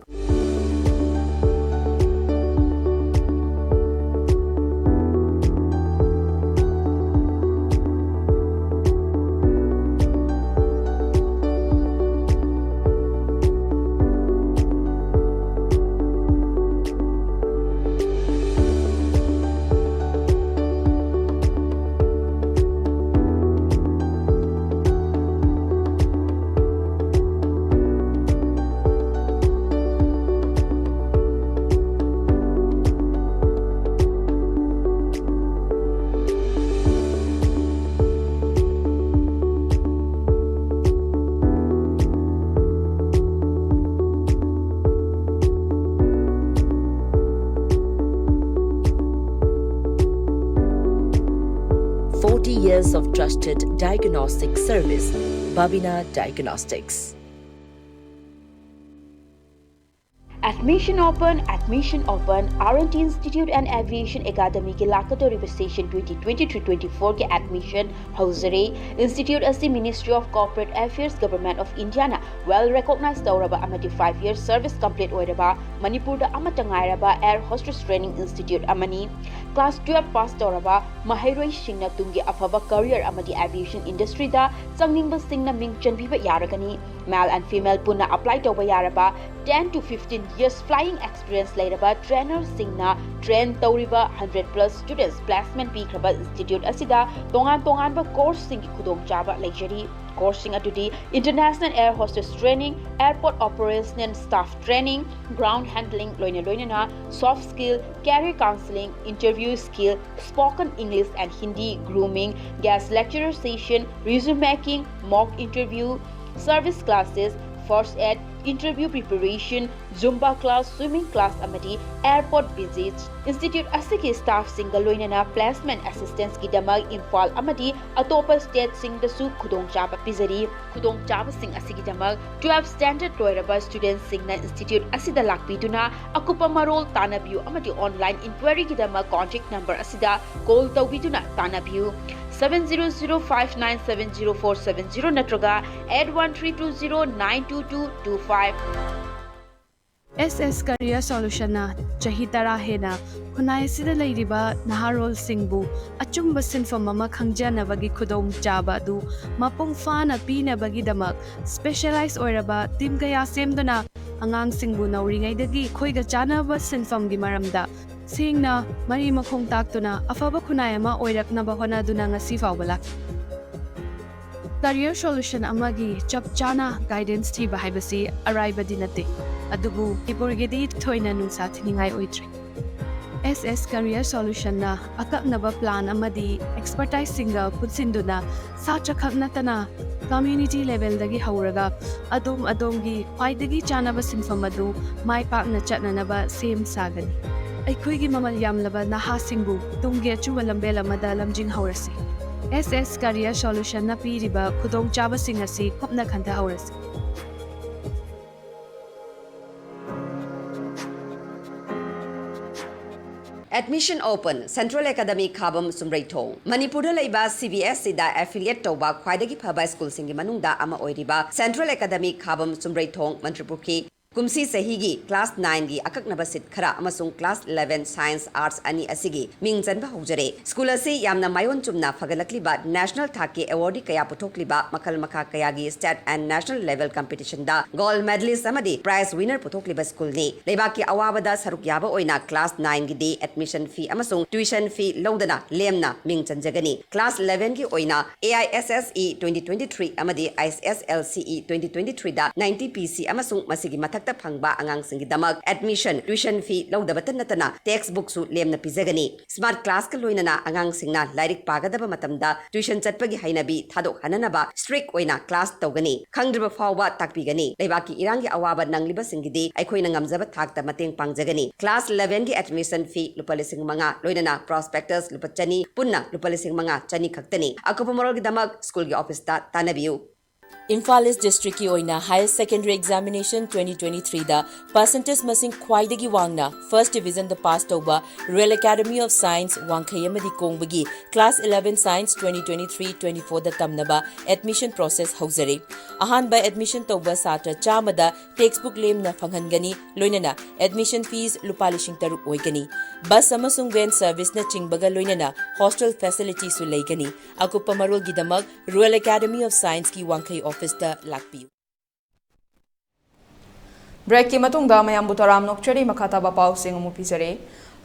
Forty years of trusted diagnostic service, Babina Diagnostics. Admission open, admission open, R and T Institute and Aviation Academyꯒꯤ ꯂꯥꯛꯀꯗꯧꯔꯤꯕ session twenty twenty-three twenty-fourꯒꯤ admission ꯍꯧꯖꯔꯦ꯫ Institute ꯑꯁꯤ Ministry of Corporate Affairs, Government of Indiaꯅ well recognize ꯇꯧꯔꯕ ꯑꯃꯗꯤ five years service complete ꯑꯣꯏꯔꯕ ꯃꯅꯤꯄꯨꯔꯗ ꯑꯃꯠꯇ ꯉꯥꯏꯔꯕ air hostess training institute ꯑꯃꯅꯤ꯫ Class twelve pass ꯇꯧꯔꯕ ꯃꯍꯩꯔꯣꯏꯁꯤꯡꯅ ꯇꯨꯡꯒꯤ ꯑꯐꯕ career ꯑꯃꯗꯤ aviation industryꯗ ꯆꯪꯅꯤꯡꯕꯁꯤꯡꯅ ꯃꯤꯡ ꯆꯟꯕꯤꯕ ꯌꯥꯔꯒꯅꯤ꯫ Male and female ꯄꯨꯟꯅ apply ꯇꯧꯕ ꯌꯥꯔꯕ ten to fifteen years flying experience ꯂꯩꯔꯕ trainerꯁꯤꯡꯅ train ꯇꯧꯔꯤꯕ hundred plus students placement ꯄꯤꯈ꯭ꯔꯕ institute ꯑꯁꯤꯗ ꯇꯣꯉꯥꯟ ꯇꯣꯉꯥꯟꯕ courseꯁꯤꯡꯒꯤ ꯈꯨꯗꯣꯡꯆꯥꯕ ꯂꯩꯖꯔꯤ꯫ Courseꯁꯤꯡ ꯑꯗꯨꯗꯤ International Air Hostess Training, Airport Operational Staff Training, Ground Handling ꯂꯣꯏꯅ ꯂꯣꯏꯅꯅ soft skill, career counseling, interview skill, spoken English and Hindi, grooming, guest lecturer session, resume making, mock interview, service classes, first aid, interview preparation, Zumba class, swimming class ꯑꯃꯗꯤ airport visits꯫ Institute ꯑꯁꯤꯒꯤ staffꯁꯤꯡꯒ ꯂꯣꯏꯅꯅ placement assistanceꯀꯤꯗꯃꯛ Imphal ꯑꯃꯗꯤ ꯑꯇꯣꯞꯄ stateꯁꯤꯡꯗꯁꯨ ꯈꯨꯗꯣꯡꯆꯥꯕ ꯄꯤꯖꯔꯤ꯫ ꯈꯨꯗꯣꯡꯆꯥꯕꯁꯤꯡ ꯑꯁꯤꯒꯤꯗꯃꯛ twelve standard ꯂꯣꯏꯔꯕ studentꯁꯤꯡꯅ institute ꯑꯁꯤꯗ ꯂꯥꯛꯄꯤꯗꯨꯅ ꯑꯀꯨꯞꯄ ꯃꯔꯣꯜ ꯇꯥꯟꯅꯕꯤꯌꯨ ꯑꯃꯗꯤ online inquiryꯒꯤꯗꯃꯛ contact number ꯑꯁꯤꯗ call ꯇꯧꯕꯤꯗꯨꯅ ꯇꯥꯟꯅꯕꯤꯌꯨ꯫ Seven zero zero five nine seven zero four seven zero ꯅꯠꯇ꯭ꯔꯒ eight one three two zero nine two two two five꯫ S S Career Solutionꯅ ꯆꯍꯤ ꯇꯔꯥ ꯍꯦꯟꯅ ꯈꯨꯟꯅꯥꯏ ꯑꯁꯤꯗ ꯂꯩꯔꯤꯕ ꯅꯍꯥꯔꯣꯜꯁꯤꯡꯕꯨ ꯑꯆꯨꯝꯕ ꯁꯤꯟꯐꯝ ꯑꯃ ꯈꯪꯖꯅꯕꯒꯤ ꯈꯨꯗꯣꯡꯆꯥꯕ ꯑꯗꯨ ꯃꯄꯨꯡ ꯐꯥꯅ ꯄꯤꯅꯕꯒꯤꯗꯃꯛ specialize ꯑꯣꯏꯔꯕ team ꯀꯌꯥ ꯁꯦꯝꯗꯨꯅ ꯑꯉꯥꯡꯁꯤꯡꯕꯨ ꯅꯧꯔꯤꯉꯩꯗꯒꯤ ꯑꯩꯈꯣꯏꯒ ꯆꯥꯟꯅꯕ ꯁꯤꯟꯐꯝꯒꯤ ꯃꯔꯝꯗ ꯁꯦꯡꯅ ꯃꯔꯤ ꯃꯈꯣꯡ ꯇꯥꯛꯇꯨꯅ ꯑꯐꯕ ꯈꯨꯟꯅꯥꯏ ꯑꯃ ꯑꯣꯏꯔꯛꯅꯕ ꯍꯣꯠꯅꯗꯨꯅ ꯉꯁꯤ ꯐꯥꯎꯕ ꯂꯥꯛꯂꯤ꯫ Career solution ꯑꯃꯒꯤ ꯆꯞ ꯆꯥꯅ guidance ꯊꯤꯕ ꯍꯥꯏꯕꯁꯤ ꯑꯔꯥꯏꯕꯗꯤ ꯅꯠꯇꯦ, ꯑꯗꯨꯕꯨ ꯃꯅꯤꯄꯨꯔꯒꯤꯗꯤ ꯊꯣꯏꯅ ꯅꯨꯡꯁꯥ ꯊꯤꯅꯤꯡꯉꯥꯏ ꯑꯣꯏꯗ꯭ꯔꯦ꯫ S S Career Solutionꯅ ꯑꯀꯛꯅꯕ plan ꯑꯃꯗꯤ expertiseꯁꯤꯡꯒ ꯄꯨꯟꯁꯤꯟꯗꯨꯅ ꯁꯥꯇ꯭ꯔꯈꯛ ꯅꯠꯇꯅ community levelꯗꯒꯤ ꯍꯧꯔꯒ ꯑꯗꯣꯝ ꯑꯗꯣꯝꯒꯤ ꯈ꯭ꯋꯥꯏꯗꯒꯤ ꯆꯥꯅꯕ ꯁꯤꯟꯐꯝ ꯑꯗꯨ ꯃꯥꯏ ꯄꯥꯛꯅ ꯆꯠꯅꯅꯕ ꯁꯦꯝ ꯁꯥꯒꯅꯤ꯫ ꯑꯩꯈꯣꯏꯒꯤ ꯃꯃꯜ ꯌꯥꯝꯂꯕ ꯅꯍꯥꯁꯤꯡꯕꯨ ꯇꯨꯡꯒꯤ ꯑꯆꯨꯝꯕ ꯂꯝꯕꯦꯜ ꯑꯃꯗ ꯂꯝꯖꯤꯡꯍꯧꯔꯁꯤ꯫ S S Career Solutionꯅ ꯄꯤꯔꯤꯕ ꯈꯨꯗꯣꯡꯆꯥꯕꯁꯤꯡ ꯑꯁꯤ ꯀꯨꯞꯅ ꯈꯟꯊꯍꯧꯔꯁꯤ꯫ Admission open, Central Academy ꯈꯥꯕꯝ ꯆꯨꯝꯔꯩꯊꯣꯡ꯫ ꯃꯅꯤꯄꯨꯔꯗ ꯂꯩꯕ C B S Eꯗ affiliate ꯇꯧꯕ ꯈ꯭ꯋꯥꯏꯗꯒꯤ ꯐꯕ ꯁ꯭ꯀꯨꯜꯁꯤꯡꯒꯤ ꯃꯅꯨꯡꯗ ꯑꯃ ꯑꯣꯏꯔꯤꯕ Central Academy ꯈꯥꯕꯝ ꯆꯨꯝꯔꯩꯊꯣꯡ ꯃꯟꯇ꯭ꯔꯤꯄꯨꯈ꯭ꯔꯤ ꯀꯨꯝꯁꯤ ꯆꯍꯤꯒꯤ class nineꯒꯤ ꯑꯀꯛꯅꯕ seat ꯈꯔ ꯑꯃꯁꯨꯡ class eleven science arts ꯑꯅꯤ ꯑꯁꯤꯒꯤ ꯃꯤꯡ ꯆꯟꯕ ꯍꯧꯖꯔꯦ꯫ ꯁ꯭ꯀꯨꯜ ꯑꯁꯤ ꯌꯥꯝꯅ ꯃꯥꯏꯑꯣꯟ ꯆꯨꯝꯅ ꯐꯒꯠꯂꯛꯂꯤꯕ national ꯊꯥꯛꯀꯤ awardꯤ ꯀꯌꯥ ꯄꯨꯊꯣꯛꯂꯤꯕ ꯃꯈꯜ ꯃꯈꯥ ꯀꯌꯥꯒꯤ state and national level competitionꯗ gold medalist ꯑꯃꯗꯤ prize winner ꯄꯨꯊꯣꯛꯂꯤꯕ ꯁ꯭ꯀꯨꯜꯅꯤ꯫ ꯂꯩꯕꯥꯛꯀꯤ ꯑꯋꯥꯕꯗ ꯁꯔꯨꯛ ꯌꯥꯕ ꯑꯣꯏꯅ class nineꯒꯤꯗꯤ admission fee ꯑꯃꯁꯨꯡ tuition fee ꯂꯧꯗꯅ ꯂꯦꯝꯅ ꯃꯤꯡ ꯆꯟꯖꯒꯅꯤ꯫ Class elevenꯒꯤ ꯑꯣꯏꯅ A I S S E twenty twenty three ꯑꯃꯗꯤ I S S L C E twenty twenty threeꯗ ninety P C ꯑꯃꯁꯨꯡ ꯃꯁꯤꯒꯤ ꯃꯊꯛ ꯐꯪꯕ ꯑꯉꯥꯡꯁꯤꯡꯒꯤꯗꯃꯛ admission, tuition fee ꯂꯧꯗꯕꯇ ꯅꯠꯇꯅ text bookꯁꯨ ꯂꯦꯝꯅ ꯄꯤꯖꯒꯅꯤ꯫ Smart classꯀ ꯂꯣꯏꯅꯅ ꯑꯉꯥꯡꯁꯤꯡꯅ ꯂꯥꯏꯔꯤꯛ ꯄꯥꯒꯗꯕ ꯃꯇꯝꯗ tuition ꯆꯠꯄꯒꯤ ꯍꯩꯅꯕꯤ ꯊꯥꯗꯣꯛꯍꯟꯅꯅꯕ strict ꯑꯣꯏꯅ class ꯇꯧꯒꯅꯤ꯫ ꯈꯪꯗ꯭ꯔꯤꯕ ꯐꯥꯎꯕ ꯇꯥꯛꯄꯤꯒꯅꯤ꯫ ꯂꯩꯕꯥꯛꯀꯤ ꯏꯔꯥꯡꯒꯤ ꯑꯋꯥꯕ ꯅꯪꯂꯤꯕꯁꯤꯡꯒꯤꯗꯤ ꯑꯩꯈꯣꯏꯅ ꯉꯝꯖꯕ ꯊꯥꯛꯇ ꯃꯇꯦꯡ ꯄꯥꯡꯖꯒꯅꯤ꯫ Class elevenꯒꯤ admission fee ꯂꯨꯄꯥ ꯂꯤꯁꯤꯡ ꯃꯉꯥ, ꯂꯣꯏꯅꯅ prospectus ꯂꯨꯄꯥ ꯆꯅꯤ, ꯄꯨꯟꯅ ꯂꯨꯄꯥ ꯂꯤꯁꯤꯡ ꯃꯉꯥ ꯆꯅꯤ ꯈꯛꯇꯅꯤ꯫ ꯑꯀꯨꯞꯄ ꯃꯔꯣꯜꯒꯤꯗꯃꯛ schoolꯒꯤ officeꯇ ꯇꯥꯟꯅꯕꯤꯌꯨ꯫ ꯏꯝꯐꯥꯜ ꯏꯁ districtꯀꯤ ꯑꯣꯏꯅ Higher Secondary Examination twenty twenty-threeꯗ percentage ꯃꯁꯤꯡ ꯈ꯭ꯋꯥꯏꯗꯒꯤ ꯋꯥꯡꯅ first divisionꯗ pass ꯇꯧꯕ Royal Academy of Science ꯋꯥꯡꯈꯩ ꯑꯃꯗꯤ ꯀꯣꯡꯕꯒꯤ Class eleven Science twenty twenty-three twenty-fourꯗ ꯇꯝꯅꯕ admission process ꯍꯧꯖꯔꯦ꯫ ꯑꯍꯥꯟꯕ admission ꯇꯧꯕ ꯁꯥꯇ꯭ꯔ ꯆꯥꯝꯃꯗ text book ꯂꯦꯝꯅ ꯐꯪꯍꯟꯒꯅꯤ, ꯂꯣꯏꯅꯅ admission fees ꯂꯨꯄꯥ ꯂꯤꯁꯤꯡ ꯇꯔꯨꯛ ꯑꯣꯏꯒꯅꯤ꯫ Bus ꯑꯃꯁꯨꯡ van serviceꯅꯆꯤꯡꯕꯒ ꯂꯣꯏꯅꯅ hostel facilityꯁꯨ ꯂꯩꯒꯅꯤ꯫ ꯑꯀꯨꯞꯄ ꯃꯔꯣꯜꯒꯤꯗꯃꯛ Royal Academy of Scienceꯀꯤ ꯋꯥꯡꯈꯩ officeꯇ ꯂꯥꯛꯄꯤꯌꯨ꯫ Breakꯀꯤ ꯃꯇꯨꯡꯗ ꯃꯌꯥꯝꯕꯨ ꯇꯔꯥꯝꯅ ꯑꯣꯛꯆꯔꯤ꯫ ꯃꯈꯥ ꯇꯥꯕ ꯄꯥꯎꯁꯤꯡ ꯑꯃꯨꯛ ꯄꯤꯖꯔꯤ꯫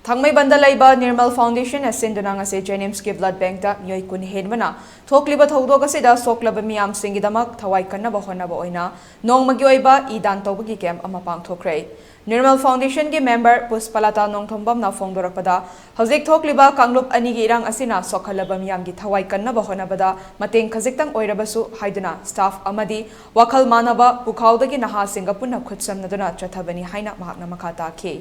ꯊꯥꯡꯃꯩꯕꯟꯗ ꯂꯩꯕ ꯅꯤꯔꯃꯜ Foundationꯅ ꯁꯤꯟꯗꯨꯅ ꯉꯁꯤ JNIMSꯀꯤ blood bankꯇ ꯃꯤꯑꯣꯏ ꯀꯨꯟ ꯍꯦꯟꯕꯅ ꯊꯣꯛꯂꯤꯕ ꯊꯧꯗꯣꯛ ꯑꯁꯤꯗ ꯁꯣꯛꯂꯕ ꯃꯤꯌꯥꯝꯁꯤꯡꯒꯤꯗꯃꯛ ꯊꯋꯥꯏ ꯀꯟꯅꯕ ꯍꯣꯠꯅꯕ ꯑꯣꯏꯅ ꯅꯣꯡꯃꯒꯤ ꯑꯣꯏꯕ ꯏ ꯗꯥꯟ ꯇꯧꯕꯒꯤ camp ꯑꯃ ꯄꯥꯡꯊꯣꯛꯈ꯭ꯔꯦ꯫ ꯅꯤꯔꯃꯜ Foundationꯒꯤ member ꯄꯨꯁꯄꯂꯇꯥ ꯅꯣꯡꯊꯣꯝꯕꯝꯅ ꯐꯣꯡꯗꯣꯔꯛꯄꯗ, ꯍꯧꯖꯤꯛ ꯊꯣꯛꯂꯤꯕ ꯀꯥꯡꯂꯨꯞ ꯑꯅꯤꯒꯤ ꯏꯔꯥꯡ ꯑꯁꯤꯅ ꯁꯣꯛꯍꯜꯂꯕ ꯃꯤꯌꯥꯝꯒꯤ ꯊꯋꯥꯏ ꯀꯟꯅꯕ ꯍꯣꯠꯅꯕꯗ ꯃꯇꯦꯡ ꯈꯖꯤꯛꯇꯪ ꯑꯣꯏꯔꯕꯁꯨ ꯍꯥꯏꯗꯨꯅ staff ꯑꯃꯗꯤ ꯋꯥꯈꯜ ꯃꯥꯟꯅꯕ ꯄꯨꯈꯥꯎꯗꯒꯤ ꯅꯍꯥꯁꯤꯡꯒ ꯄꯨꯟꯅ ꯈꯨꯠꯁꯝꯅꯗꯨꯅ ꯆꯠꯊꯕꯅꯤ ꯍꯥꯏꯅ ꯃꯍꯥꯛꯅ ꯃꯈꯥ ꯇꯥꯈꯤ꯫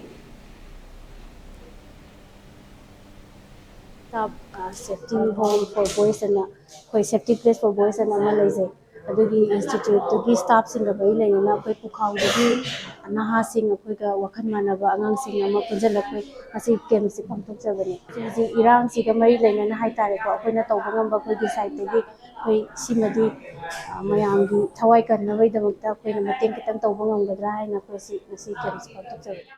Staff, uh, safety home for boys ꯑꯅ ꯑꯩꯈꯣꯏ safety place for boys ꯑꯅ ꯑꯃ ꯂꯩꯖꯩ꯫ ꯑꯗꯨꯒꯤ instituteꯇꯨꯒꯤ staffꯁꯤꯡꯒ ꯃꯔꯤ ꯂꯩꯅꯅ ꯑꯩꯈꯣꯏ ꯄꯨꯈꯥꯎꯗꯒꯤ ꯅꯍꯥꯁꯤꯡ ꯑꯩꯈꯣꯏꯒ ꯋꯥꯈꯜ ꯃꯥꯟꯅꯕ ꯑꯉꯥꯡꯁꯤꯡ ꯑꯃ ꯄꯨꯟꯁꯤꯜꯂꯛꯄꯩ ꯉꯁꯤ campꯁꯤ ꯄꯥꯡꯊꯣꯛꯆꯕꯅꯤ꯫ ꯍꯧꯖꯤꯛ ꯏꯔꯥꯡꯁꯤꯒ ꯃꯔꯤ ꯂꯩꯅꯅ ꯍꯥꯏꯇꯥꯔꯦꯀꯣ, ꯑꯩꯈꯣꯏꯅ ꯇꯧꯕ ꯉꯝꯕ ꯑꯩꯈꯣꯏꯒꯤ sideꯇꯒꯤ ꯑꯩꯈꯣꯏ ꯁꯤꯃꯗꯤ, ꯑ, ꯃꯌꯥꯝꯒꯤ ꯊꯋꯥꯏ ꯀꯟꯅꯕꯒꯤꯗꯃꯛꯇ ꯑꯩꯈꯣꯏꯅ ꯃꯇꯦꯡ ꯈꯤꯇꯪ ꯇꯧꯕ ꯉꯝꯒꯗ꯭ꯔꯥ ꯍꯥꯏꯅ ꯑꯩꯈꯣꯏ ꯁꯤ ꯉꯁꯤ campꯁꯤ ꯄꯥꯡꯊꯣꯛꯆꯕꯅꯤ꯫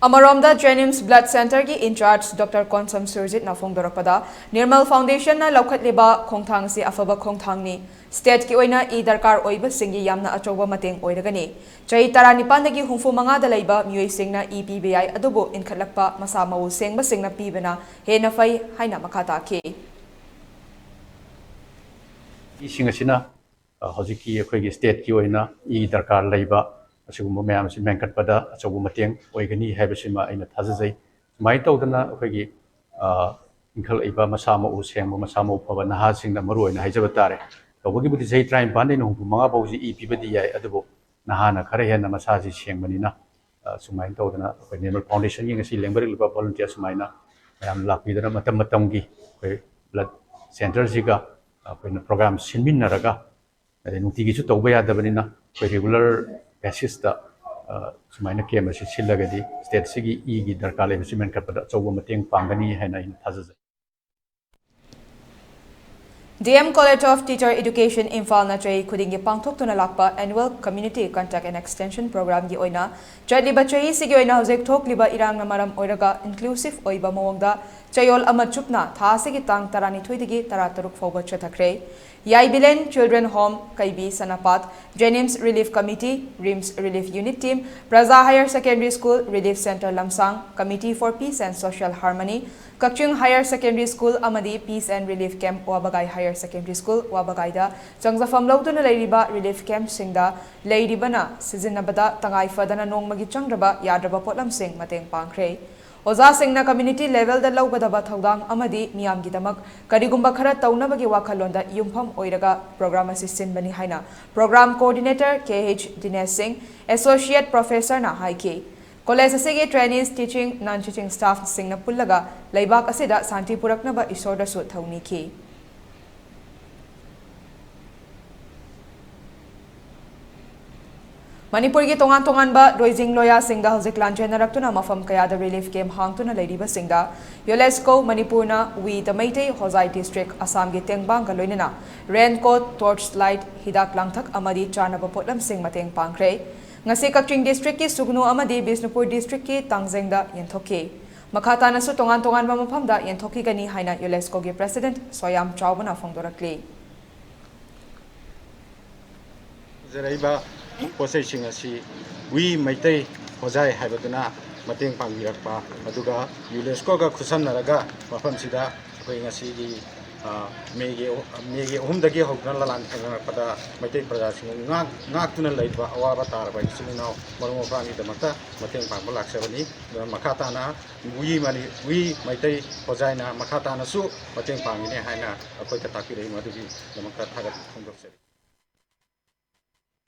ꯑꯃꯔꯣꯝꯗ JNIMS blood centreꯒꯤ in charge Doctor Konsam ꯁꯨꯔꯖꯤꯠꯅ ꯐꯣꯡꯗꯣꯔꯛꯄꯗ, Nirmal Foundationꯅ ꯂꯧꯈꯠꯂꯤꯕ ꯈꯣꯡꯊꯥꯡꯁꯤ ꯑꯐꯕ ꯈꯣꯡꯊꯥꯡꯅꯤ꯫ Stateꯀꯤ ꯑꯣꯏꯅ ꯏ ꯗꯔꯀꯥꯔ ꯑꯣꯏꯕꯁꯤꯡꯒꯤ ꯌꯥꯝꯅ ꯑꯆꯧꯕ ꯃꯇꯦꯡ ꯑꯣꯏꯔꯒꯅꯤ꯫ ꯆꯍꯤ ꯇꯔꯥꯅꯤꯄꯥꯟꯗꯒꯤ ꯍꯨꯝꯐꯨ ꯃꯉꯥꯗ ꯂꯩꯕ ꯃꯤꯑꯣꯏꯁꯤꯡꯅ ꯏ ꯄꯤꯕ ꯌꯥꯏ, ꯑꯗꯨꯕꯨ ꯏꯟꯈꯠꯂꯛꯄ ꯃꯁꯥ ꯃꯎ ꯁꯦꯡꯕꯁꯤꯡꯅ ꯄꯤꯕꯅ ꯍꯦꯟꯅ ꯐꯩ ꯍꯥꯏꯅ ꯃꯈꯥ ꯇꯥꯈꯤ꯫ ꯏꯁꯤꯡ ꯑꯁꯤꯅ ꯍꯧꯖꯤꯛꯀꯤ ꯑꯩꯈꯣꯏꯒꯤ stateꯀꯤ ꯑꯣꯏꯅ ꯏꯒꯤ ꯗꯔꯀꯥꯔ ꯂꯩꯕ ꯑꯁꯤꯒꯨꯝꯕ ꯃꯌꯥꯝ ꯑꯁꯤ ꯃꯦꯟꯈꯠꯄꯗ ꯑꯆꯧꯕ ꯃꯇꯦꯡ ꯑꯣꯏꯒꯅꯤ ꯍꯥꯏꯕꯁꯤꯃ ꯑꯩꯅ ꯊꯥꯖꯖꯩ꯫ ꯁꯨꯃꯥꯏꯅ ꯇꯧꯗꯅ ꯑꯩꯈꯣꯏꯒꯤ ꯏꯟꯈꯠꯂꯛꯏꯕ ꯃꯁꯥ ꯃꯎ ꯁꯦꯡꯕ, ꯃꯁꯥ ꯃꯎ ꯐꯕ ꯅꯍꯥꯁꯤꯡꯗ ꯃꯔꯨ ꯑꯣꯏꯅ ꯍꯥꯏꯖꯕ ꯇꯥꯔꯦ꯫ ꯇꯧꯕꯒꯤꯕꯨꯗꯤ ꯆꯍꯤ ꯇꯔꯥꯅꯤꯄꯥꯟꯗꯩꯅ ꯍꯨꯝꯐꯨ ꯃꯉꯥ ꯐꯥꯎꯁꯤ ꯏ ꯄꯤꯕꯗꯤ ꯌꯥꯏ, ꯑꯗꯨꯕꯨ ꯅꯍꯥꯅ ꯈꯔ ꯍꯦꯟꯅ ꯃꯁꯥꯁꯤ ꯁꯦꯡꯕꯅꯤꯅ ꯁꯨꯃꯥꯏꯅ ꯇꯧꯗꯅ ꯑꯩꯈꯣꯏ Nirmal Foundationꯒꯤ ꯉꯁꯤ ꯂꯦꯡꯕꯤꯔꯛꯂꯤꯕ volunteer ꯁꯨꯃꯥꯏꯅ ꯃꯌꯥꯝ ꯂꯥꯛꯄꯤꯗꯅ ꯃꯇꯝ ꯃꯇꯝꯒꯤ ꯑꯩꯈꯣꯏ blood centreꯁꯤꯒ ꯑꯩꯈꯣꯏꯅ program ꯁꯤꯟꯃꯤꯟꯅꯔꯒ, ꯑꯗꯩ ꯅꯨꯡꯇꯤꯒꯤꯁꯨ ꯇꯧꯕ ꯌꯥꯗꯕꯅꯤꯅ ꯑꯩꯈꯣꯏ regular basisꯇ ꯁꯨꯃꯥꯏꯅ camp ꯑꯁꯤ ꯁꯤꯜꯂꯒꯗꯤ stateꯁꯤꯒꯤ ꯏꯒꯤ ꯗꯔꯀꯥꯔ ꯂꯩꯕꯁꯤ ꯃꯦꯟꯈꯠꯄꯗ ꯑꯆꯧꯕ ꯃꯇꯦꯡ ꯄꯥꯡꯒꯅꯤ ꯍꯥꯏꯅ ꯑꯩꯅ ꯊꯥꯖꯖꯩ꯫ D M College of Teacher Education ꯏꯝꯐꯥꯜꯅ ꯆꯍꯤ ꯈꯨꯗꯤꯡꯒꯤ ꯄꯥꯡꯊꯣꯛꯇꯨꯅ ꯂꯥꯛꯄ Annual Community Contact and Extension Programꯒꯤ ꯑꯣꯏꯅ ꯆꯠꯂꯤꯕ ꯆꯍꯤꯁꯤꯒꯤ ꯑꯣꯏꯅ ꯍꯧꯖꯤꯛ ꯊꯣꯛꯂꯤꯕ ꯏꯔꯥꯡꯅ ꯃꯔꯝ ꯑꯣꯏꯔꯒ inclusive ꯑꯣꯏꯕ ꯃꯑꯣꯡꯗ ꯆꯌꯣꯜ ꯑꯃ ꯆꯨꯞꯅ ꯊꯥ ꯑꯁꯤꯒꯤ ꯇꯥꯡ ꯇꯔꯥꯅꯤꯊꯣꯏꯗꯒꯤ ꯇꯔꯥꯇꯔꯨꯛ ꯐꯥꯎꯕ ꯆꯠꯊꯈ꯭ꯔꯦ꯫ ꯌꯥꯏꯕꯤꯂꯦꯟ Children Home, ꯀꯩꯕꯤ ꯁꯅꯥꯄꯥꯠ, Jenims Relief Committee, RIMS Relief Unit Team, ꯄ꯭ꯔꯖꯥ Higher Secondary School Relief Centre ꯂꯝꯁꯥꯡ, Committee for Peace and Social Harmony, Kakching Higher Secondary School ꯑꯃꯗꯤ Peace and Relief Camp ꯋꯥꯕꯒꯥꯏ Higher Secondary School ꯋꯥꯕꯒꯥꯏꯗ ꯆꯪꯖꯐꯝ ꯂꯧꯗꯨꯅ ꯂꯩꯔꯤꯕ relief campꯁꯤꯡꯗ ꯂꯩꯔꯤꯕꯅ ꯁꯤꯖꯤꯟꯅꯕꯗ ꯇꯉꯥꯏ ꯐꯗꯅ ꯅꯣꯡꯃꯒꯤ ꯆꯪꯗ꯭ꯔꯕ ꯌꯥꯗ꯭ꯔꯕ ꯄꯣꯠꯂꯝꯁꯤꯡ ꯃꯇꯦꯡ ꯄꯥꯡꯈ꯭ꯔꯦ꯫ ꯑꯣꯖꯥꯁꯤꯡꯅ community levelꯗ ꯂꯧꯒꯗꯕ ꯊꯧꯗꯥꯡ ꯑꯃꯗꯤ ꯃꯤꯌꯥꯝꯒꯤꯗꯃꯛ ꯀꯔꯤꯒꯨꯝꯕ ꯈꯔ ꯇꯧꯅꯕꯒꯤ ꯋꯥꯈꯜꯂꯣꯟꯗ ꯌꯨꯝꯐꯝ ꯑꯣꯏꯔꯒ program ꯑꯁꯤ ꯁꯤꯟꯕꯅꯤ ꯍꯥꯏꯅ program coordinator K H ꯗꯤꯅꯦꯁ ꯁꯤꯡ, Associate Professorꯅ ꯍꯥꯏꯈꯤ꯫ College ꯑꯁꯤꯒꯤ trainees, teaching, non-teaching staffꯁꯤꯡꯅ ꯄꯨꯜꯂꯒ ꯂꯩꯕꯥꯛ ꯑꯁꯤꯗ ꯁꯥꯟꯇꯤ ꯄꯨꯔꯛꯅꯕ ꯏꯁꯣꯔꯗꯁꯨ ꯊꯧꯅꯤꯈꯤ꯫ ꯃꯅꯤꯄꯨꯔꯒꯤ ꯇꯣꯉꯥꯟ ꯇꯣꯉꯥꯟꯕ ꯂꯣꯏꯖꯤꯡ ꯂꯣꯌꯥꯁꯤꯡꯗ ꯍꯧꯖꯤꯛ ꯂꯥꯟꯖꯦꯟꯅꯔꯛꯇꯨꯅ ꯃꯐꯝ ꯀꯌꯥꯗ relief camp ꯍꯥꯡꯗꯨꯅ ꯂꯩꯔꯤꯕꯁꯤꯡꯗ ꯌꯨꯂꯦꯁꯀꯣ ꯃꯅꯤꯄꯨꯔꯅ We the Meitei Hojai District ꯑꯁꯥꯝꯒꯤ ꯇꯦꯡꯕꯥꯡꯒ ꯂꯣꯏꯅꯅ raincoat, torch light, ꯍꯤꯗꯥꯛ ꯂꯥꯡꯊꯛ ꯑꯃꯗꯤ ꯆꯥꯅꯕ ꯄꯣꯠꯂꯝꯁꯤꯡ ꯃꯇꯦꯡ ꯄꯥꯡꯈ꯭ꯔꯦ꯫ ꯉꯁꯤ ꯀꯛꯆꯤꯡ districtꯀꯤ ꯁꯨꯒꯅꯨ ꯑꯃꯗꯤ ꯕꯤꯁꯅꯨꯄꯨꯔ districtꯀꯤ ꯇꯥꯡꯖꯦꯡꯗ ꯌꯦꯟꯊꯣꯛꯈꯤ꯫ ꯃꯈꯥ ꯇꯥꯅꯁꯨ ꯇꯣꯉꯥꯟ ꯇꯣꯉꯥꯟꯕ ꯃꯐꯝꯗ ꯌꯦꯟꯊꯣꯛꯈꯤꯒꯅꯤ ꯍꯥꯏꯅ ꯌꯨꯂꯦꯁꯀꯣꯒꯤ president ꯁꯣꯌꯥꯝ ꯆꯥꯎꯕꯅ ꯐꯣꯡꯗꯣꯔꯛꯂꯤ꯫ ꯐꯪꯖꯔꯛꯏꯕ ꯄꯣꯠꯆꯩꯁꯤꯡ ꯑꯁꯤ We ꯃꯩꯇꯩ ꯍꯣꯖꯥꯏ ꯍꯥꯏꯕꯗꯨꯅ ꯃꯇꯦꯡ ꯄꯥꯡꯕꯤꯔꯛꯄ, ꯑꯗꯨꯒ ꯌꯨꯅꯦꯁꯀꯣꯒ ꯈꯨꯠꯁꯝꯅꯔꯒ ꯃꯐꯝꯁꯤꯗ ꯑꯩꯈꯣꯏ ꯉꯁꯤꯒꯤ ꯃꯦꯒꯤ ꯃꯦꯒꯤ ꯑꯍꯨꯝꯗꯒꯤ ꯍꯧꯗꯨꯅ ꯂꯥꯂꯥꯟ ꯈꯪꯅꯔꯛꯄꯗ ꯃꯩꯇꯩ ꯄ꯭ꯔꯖꯥꯁꯤꯡꯕꯨ ꯉꯥꯛ ꯉꯥꯛꯇꯨꯅ ꯂꯩꯕ ꯑꯋꯥꯕ ꯇꯥꯔꯕ ꯏꯆꯤꯜ ꯏꯅꯥꯎ ꯃꯔꯨꯞ ꯃꯄꯥꯡꯒꯤꯗꯃꯛꯇ ꯃꯇꯦꯡ ꯄꯥꯡꯕ ꯂꯥꯛꯆꯕꯅꯤ꯫ ꯑꯗꯨꯅ ꯃꯈꯥ ꯇꯥꯅ ꯋꯤ ꯃꯅꯤ ꯋꯤ ꯃꯩꯇꯩ ꯍꯣꯖꯥꯏꯅ ꯃꯈꯥ ꯇꯥꯅꯁꯨ ꯃꯇꯦꯡ ꯄꯥꯡꯒꯅꯤ ꯍꯥꯏꯅ ꯑꯩꯈꯣꯏꯗ ꯇꯥꯛꯄꯤꯔꯛꯏ, ꯃꯗꯨꯒꯤꯗꯃꯛꯇ ꯊꯥꯒꯠ ꯐꯣꯡꯗꯣꯛꯆꯔꯤ꯫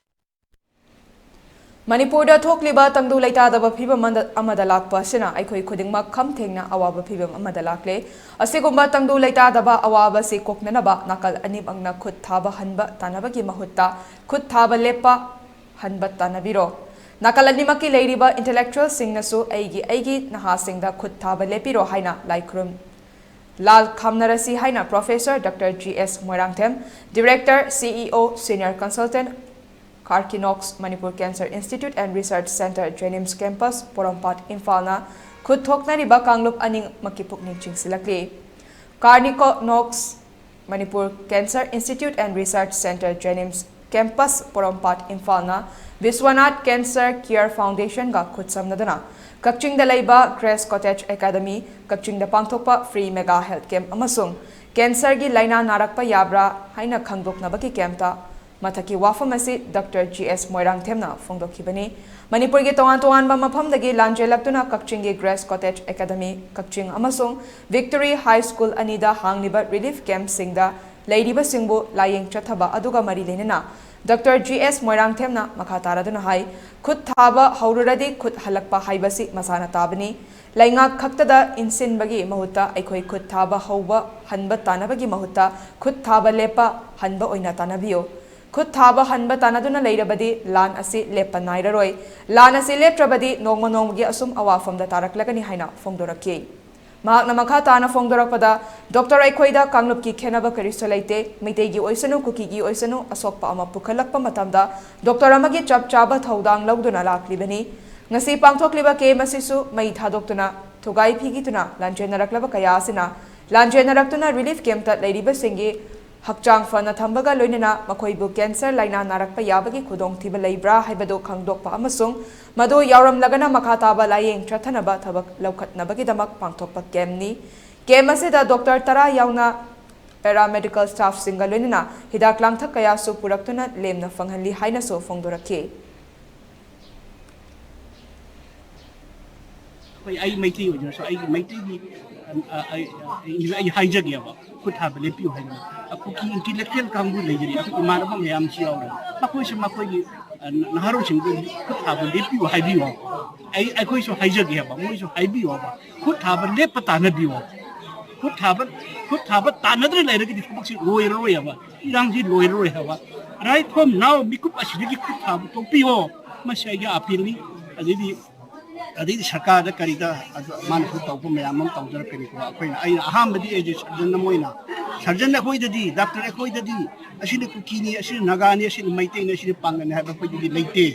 ꯃꯅꯤꯄꯨꯔꯗ ꯊꯣꯛꯂꯤꯕ ꯇꯪꯗꯨ ꯂꯩꯇꯥꯗꯕ ꯐꯤꯕꯝ ꯑꯃꯗ ꯑꯃꯗ ꯂꯥꯛꯄ ꯑꯁꯤꯅ ꯑꯩꯈꯣꯏ ꯈꯨꯗꯤꯡꯃꯛ ꯈꯝ ꯊꯦꯡꯅ ꯑꯋꯥꯕ ꯐꯤꯕꯝ ꯑꯃꯗ ꯂꯥꯛꯂꯦ꯫ ꯑꯁꯤꯒꯨꯝꯕ ꯇꯪꯗꯨ ꯂꯩꯇꯥꯗꯕ ꯑꯋꯥꯕ ꯑꯁꯤ ꯀꯣꯛꯅꯅꯕ ꯅꯥꯀꯜ ꯑꯅꯤꯃꯛꯅ ꯈꯨꯠ ꯊꯥꯕ ꯍꯟꯕ ꯇꯥꯟꯅꯕꯒꯤ ꯃꯍꯨꯠꯇ ꯈꯨꯠ ꯊꯥꯕ ꯂꯦꯞꯄ ꯍꯟꯕ ꯇꯥꯟꯅꯕꯤꯔꯣ꯫ ꯅꯥꯀꯜ ꯑꯅꯤꯃꯛꯀꯤ ꯂꯩꯔꯤꯕ ꯏꯟꯇꯦꯂꯦꯛꯆꯨꯋꯦꯜꯁꯤꯡꯅꯁꯨ ꯑꯩꯒꯤ ꯑꯩꯒꯤ ꯅꯍꯥꯁꯤꯡꯗ ꯈꯨꯠ ꯊꯥꯕ ꯂꯦꯞꯄꯤꯔꯣ ꯍꯥꯏꯅ ꯂꯥꯏ ꯈꯨꯔꯨꯝ ꯂꯥꯜ ꯈꯝꯅꯔꯁꯤ ꯍꯥꯏꯅ professor doctor G S Moirangthem, director, C E O, senior consultant, Karkinos, Manipur cancer institute and research centre, JNIMS campus, Porompat, ꯏꯝꯐꯥꯜꯅ ꯈꯨꯠ ꯊꯣꯛꯅꯔꯤꯕ ꯀꯥꯡꯂꯨꯞ ꯑꯅꯤꯃꯛꯀꯤ ꯄꯨꯛꯅꯤꯡ ꯆꯤꯡꯁꯤꯜꯂꯛꯂꯤ꯫ Karkinos, Manipur cancer institute and research centre, JNIMS campus, Porompat, ꯏꯝꯐꯥꯜꯅ ꯕꯤꯁ꯭ꯋꯅꯥꯊ ꯀꯦꯟꯁꯔ ꯀꯤꯌꯔ ꯐꯥꯎꯟꯗꯦꯁꯟꯒ ꯈꯨꯠꯁꯝꯅꯗꯨꯅ ꯀꯛꯆꯤꯡꯗ ꯂꯩꯕ ꯒ꯭ꯔꯦꯁ ꯀꯣꯇꯦꯖ ꯑꯦꯀꯥꯗꯃꯤ, ꯀꯛꯆꯤꯡꯗ ꯄꯥꯡꯊꯣꯛꯄ ꯐ꯭ꯔꯤ ꯃꯦꯒꯥ ꯍꯦꯜꯊ ꯀꯦꯝꯞ ꯑꯃꯁꯨꯡ ꯀꯦꯟꯁꯔꯒꯤ ꯂꯥꯏꯅꯥ ꯅꯥꯔꯛꯄ ꯌꯥꯕ꯭ꯔꯥ ꯍꯥꯏꯅ ꯈꯪꯗꯣꯛꯅꯕꯒꯤ ꯀꯦꯝꯞꯇ ꯃꯊꯛꯀꯤ ꯋꯥꯐꯝ ꯑꯁꯤ ꯗꯥꯛꯇꯔ ꯖꯤ ꯑꯦꯁ ꯃꯣꯏꯔꯥꯡꯊꯦꯝꯅ ꯐꯣꯡꯗꯣꯛꯈꯤꯕꯅꯤ꯫ ꯃꯅꯤꯄꯨꯔꯒꯤ ꯇꯣꯉꯥꯟ ꯇꯣꯉꯥꯟꯕ ꯃꯐꯝꯗꯒꯤ ꯂꯥꯟꯖꯦꯜꯂꯛꯇꯨꯅ ꯀꯛꯆꯤꯡꯒꯤ ꯒ꯭ꯔꯦꯁ ꯀꯣꯇꯦꯖ ꯑꯦꯀꯥꯗꯃꯤ ꯀꯛꯆꯤꯡ ꯑꯃꯁꯨꯡ ꯚꯤꯛꯇꯣꯔꯤ ꯍꯥꯏ ꯁ꯭ꯀꯨꯜ ꯑꯅꯤꯗ ꯍꯥꯡꯂꯤꯕ ꯔꯤꯂꯤꯐ ꯀꯦꯝꯞꯁꯤꯡꯗ ꯂꯩꯔꯤꯕꯁꯤꯡꯕꯨ ꯂꯥꯌꯦꯡ ꯆꯠꯊꯕ ꯑꯗꯨꯒ ꯃꯔꯤ ꯂꯩꯅꯅ ꯗꯥꯛꯇꯔ ꯖꯤ ꯑꯦꯁ ꯃꯣꯏꯔꯥꯡꯊꯦꯝꯅ ꯃꯈꯥ ꯇꯥꯔꯗꯨꯅ ꯍꯥꯏ, ꯈꯨꯠ ꯊꯥꯕ ꯍꯧꯔꯨꯔꯗꯤ ꯈꯨꯠ ꯍꯜꯂꯛꯄ ꯍꯥꯏꯕꯁꯤ ꯃꯁꯥꯅ ꯇꯥꯕꯅꯤ꯫ ꯂꯩꯉꯥꯛ ꯈꯛꯇꯗ ꯏꯟꯁꯤꯟꯕꯒꯤ ꯃꯍꯨꯠꯇ ꯑꯩꯈꯣꯏ ꯈꯨꯠ ꯊꯥꯕ ꯍꯧꯕ ꯍꯟꯕ ꯇꯥꯟꯅꯕꯒꯤ ꯃꯍꯨꯠꯇ ꯈꯨꯠ ꯊꯥꯕ ꯂꯦꯞꯄ ꯍꯟꯕ ꯑꯣꯏꯅ ꯇꯥꯟꯅꯕꯤꯌꯨ꯫ ꯈꯨꯠ ꯊꯥꯕ ꯍꯟꯕ ꯇꯥꯟꯅꯗꯨꯅ ꯂꯩꯔꯕꯗꯤ ꯂꯥꯟ ꯑꯁꯤ ꯂꯦꯞꯄ ꯅꯥꯏꯔꯔꯣꯏ꯫ ꯂꯥꯟ ꯑꯁꯤ ꯂꯦꯞꯇ꯭ꯔꯕꯗꯤ ꯅꯣꯡꯃ ꯅꯣꯡꯃꯒꯤ ꯑꯁꯨꯝ ꯑꯋꯥꯐꯝꯗ ꯇꯥꯔꯛꯂꯒꯅꯤ ꯍꯥꯏꯅ ꯐꯣꯡꯗꯣꯔꯛꯈꯤ꯫ ꯃꯍꯥꯛꯅ ꯃꯈꯥ ꯇꯥꯅ ꯐꯣꯡꯗꯣꯔꯛꯄꯗ, ꯗꯣꯛꯇꯔ ꯑꯩꯈꯣꯏꯗ ꯀꯥꯡꯂꯨꯞꯀꯤ ꯈꯦꯟꯅꯕ ꯀꯔꯤꯁꯨ ꯂꯩꯇꯦ꯫ ꯃꯩꯇꯩꯒꯤ ꯑꯣꯏꯁꯅꯨ, ꯀꯨꯀꯤꯒꯤ ꯑꯣꯏꯁꯅꯨ, ꯑꯁꯣꯛꯄ ꯑꯃ ꯄꯨꯈꯠꯂꯛꯄ ꯃꯇꯝꯗ ꯗꯣꯛꯇꯔ ꯑꯃꯒꯤ ꯆꯞ ꯆꯥꯕ ꯊꯧꯗꯥꯡ ꯂꯧꯗꯨꯅ ꯂꯥꯛꯂꯤꯕꯅꯤ꯫ ꯉꯁꯤ ꯄꯥꯡꯊꯣꯛꯂꯤꯕ ꯀꯦꯝꯞ ꯑꯁꯤꯁꯨ ꯃꯩ ꯊꯥꯗꯣꯛꯇꯨꯅ, ꯊꯨꯒꯥꯏ ꯐꯤꯒꯤꯗꯨꯅ ꯂꯥꯟꯖꯦꯟꯅꯔꯛꯂꯕ ꯀꯌꯥ ꯑꯁꯤꯅ ꯂꯥꯟꯖꯦꯟꯅꯔꯛꯇꯨꯅ ꯔꯤꯂꯤꯐ ꯀꯦꯝꯞꯇ ꯂꯩꯔꯤꯕꯁꯤꯡꯒꯤ ꯍꯛꯆꯥꯡ ꯐꯅ ꯊꯝꯕꯒ ꯂꯣꯏꯅꯅ ꯃꯈꯣꯏꯕꯨ ꯀꯦꯟꯁꯔ ꯂꯥꯏꯅꯥ ꯅꯥꯔꯛꯄ ꯌꯥꯕꯒꯤ ꯈꯨꯗꯣꯡꯊꯤꯕ ꯂꯩꯕ꯭ꯔꯥ ꯍꯥꯏꯕꯗꯨ ꯈꯪꯗꯣꯛꯄ ꯑꯃꯁꯨꯡ ꯃꯗꯨ ꯌꯥꯎꯔꯝꯂꯒꯅ ꯃꯈꯥ ꯇꯥꯕ ꯂꯥꯌꯦꯡ ꯆꯠꯊꯅꯕ ꯊꯕꯛ ꯂꯧꯈꯠꯅꯕꯒꯤꯗꯃꯛ ꯄꯥꯡꯊꯣꯛꯄ ꯀꯦꯝꯞꯅꯤ꯫ ꯀꯦꯝꯞ ꯑꯁꯤꯗ ꯗꯣꯛꯇꯔ ꯇꯔꯥ ꯌꯥꯎꯅ Paramedical staffꯁꯤꯡꯒ ꯂꯣꯏꯅꯅ ꯍꯤꯗꯥꯛ ꯂꯥꯡꯊꯛ ꯀꯌꯥꯁꯨ ꯄꯨꯔꯛꯇꯨꯅ ꯂꯦꯝꯅ ꯐꯪꯍꯜꯂꯤ ꯍꯥꯏꯅꯁꯨ ꯐꯣꯡꯗꯣꯔꯛꯈꯤ꯫ ꯑꯩꯈꯣꯏ, ꯑꯩ ꯃꯩꯇꯩ ꯑꯣꯏꯖꯔꯁꯨ, ꯑꯩꯒꯤ ꯃꯩꯇꯩꯒꯤ, ꯑ, ꯑ, ꯑꯩ, ꯑꯩ, ꯑꯩ ꯍꯥꯏꯖꯒꯦꯕ, ꯈꯨꯠ ꯊꯥꯕ ꯂꯦꯞꯄꯤꯌꯨ ꯍꯥꯏꯗꯅ꯫ ꯑꯩꯈꯣꯏꯒꯤ intellectual ꯀꯥꯡꯕꯨ ꯂꯩꯖꯔꯤ, ꯑꯩꯈꯣꯏ ꯏꯃꯥꯟꯅꯕ ꯃꯌꯥꯝꯁꯨ ꯌꯥꯎꯔꯤ꯫ ꯃꯈꯣꯏꯁꯨ ꯃꯈꯣꯏꯒꯤ, ꯑ, ꯅꯍꯥꯔꯣꯜꯁꯤꯡꯗꯨ ꯈꯨꯠ ꯊꯥꯕ ꯂꯦꯞꯄꯤꯌꯨ ꯍꯥꯏꯕꯤꯌꯨ꯫ ꯑꯩ, ꯑꯩꯈꯣꯏꯁꯨ ꯍꯥꯏꯖꯒꯦꯕ, ꯃꯣꯏꯁꯨ ꯍꯥꯏꯕꯤꯌꯣꯕ꯫ ꯈꯨꯠ ꯊꯥꯕ ꯂꯦꯞꯄ ꯇꯥꯟꯅꯕꯤꯌꯣ꯫ ꯈꯨꯠ ꯊꯥꯕ, ꯈꯨꯠ ꯊꯥꯕ ꯇꯥꯟꯅꯗ꯭ꯔ ꯂꯩꯔꯒꯗꯤ ꯊꯕꯛꯁꯤ ꯂꯣꯏꯔꯔꯣꯏ ꯍꯥꯏꯕ, ꯏꯔꯥꯡꯁꯤ ꯂꯣꯏꯔꯔꯣꯏ ꯍꯥꯏꯕ꯫ Right from now ꯃꯤꯀꯨꯞ ꯑꯁꯤꯗꯒꯤ ꯈꯨꯠ ꯊꯥꯕ ꯇꯣꯛꯄꯤꯌꯣ꯫ ꯃꯁꯤ ꯑꯩꯒꯤ appealꯅꯤ꯫ ꯑꯗꯩꯗꯤ, ꯑꯗꯩꯗꯤ ꯁꯔꯀꯥꯔꯗ ꯀꯔꯤꯗ ꯑꯗꯨ ꯃꯥꯅꯁꯨ ꯇꯧꯕ ꯃꯌꯥꯝ ꯑꯃ ꯇꯧꯖꯔꯛꯀꯅꯤꯀꯣ꯫ ꯑꯩꯈꯣꯏꯅ, ꯑꯩꯅ ꯑꯍꯥꯟꯕꯗꯤ as a surgeon ꯑꯃ ꯑꯣꯏꯅ, surgeon ꯑꯩꯈꯣꯏꯗꯗꯤ, doctor ꯑꯩꯈꯣꯏꯗꯗꯤ ꯑꯁꯤꯅ ꯀꯨꯀꯤꯅꯤ, ꯑꯁꯤꯅ ꯅꯥꯒꯥꯅꯤ, ꯑꯁꯤꯅ ꯃꯩꯇꯩꯅꯤ, ꯑꯁꯤꯅ ꯄꯥꯡꯒꯜꯅꯤ ꯍꯥꯏꯕ ꯑꯩꯈꯣꯏꯗꯗꯤ ꯂꯩꯇꯦ꯫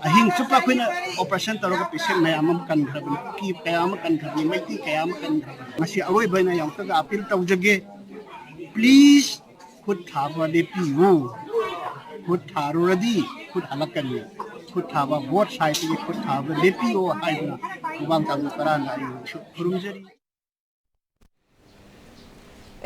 ꯑꯍꯤꯡ ꯆꯨꯞꯄ ꯑꯩꯈꯣꯏꯅ operation ꯇꯧꯔꯒ patient ꯃꯌꯥꯝ ꯑꯃ ꯀꯟꯈ꯭ꯔꯕꯅꯤ, ꯀꯨꯀꯤ ꯀꯌꯥ ꯑꯃ ꯀꯟꯈ꯭ꯔꯕꯅꯤ, ꯃꯩꯇꯩ ꯀꯌꯥ ꯑꯃ ꯀꯟꯈ꯭ꯔꯕꯅꯤ꯫ ꯃꯁꯤ ꯑꯔꯣꯏꯕ ꯑꯩꯅ ꯑꯃꯨꯛꯇꯒ appeal ꯇꯧꯖꯒꯦ, please ꯈꯨꯠ ꯊꯥꯕ ꯂꯦꯞꯄꯤꯌꯨ꯫ ꯈꯨꯠ ꯊꯥꯔꯨꯔꯗꯤ ꯈꯨꯠ ꯍꯜꯂꯛꯀꯅꯤ꯫ ꯈꯨꯠ ꯊꯥꯕ, both sideꯇꯒꯤ ꯈꯨꯠ ꯊꯥꯕ ꯂꯦꯞꯄꯤꯌꯣ ꯍꯥꯏꯗꯨꯅ ꯈꯨꯕꯥꯡ ꯀꯥꯡꯖꯩ ꯇꯔꯥꯅ ꯑꯩ ꯈꯨꯔꯨꯝꯖꯔꯤ꯫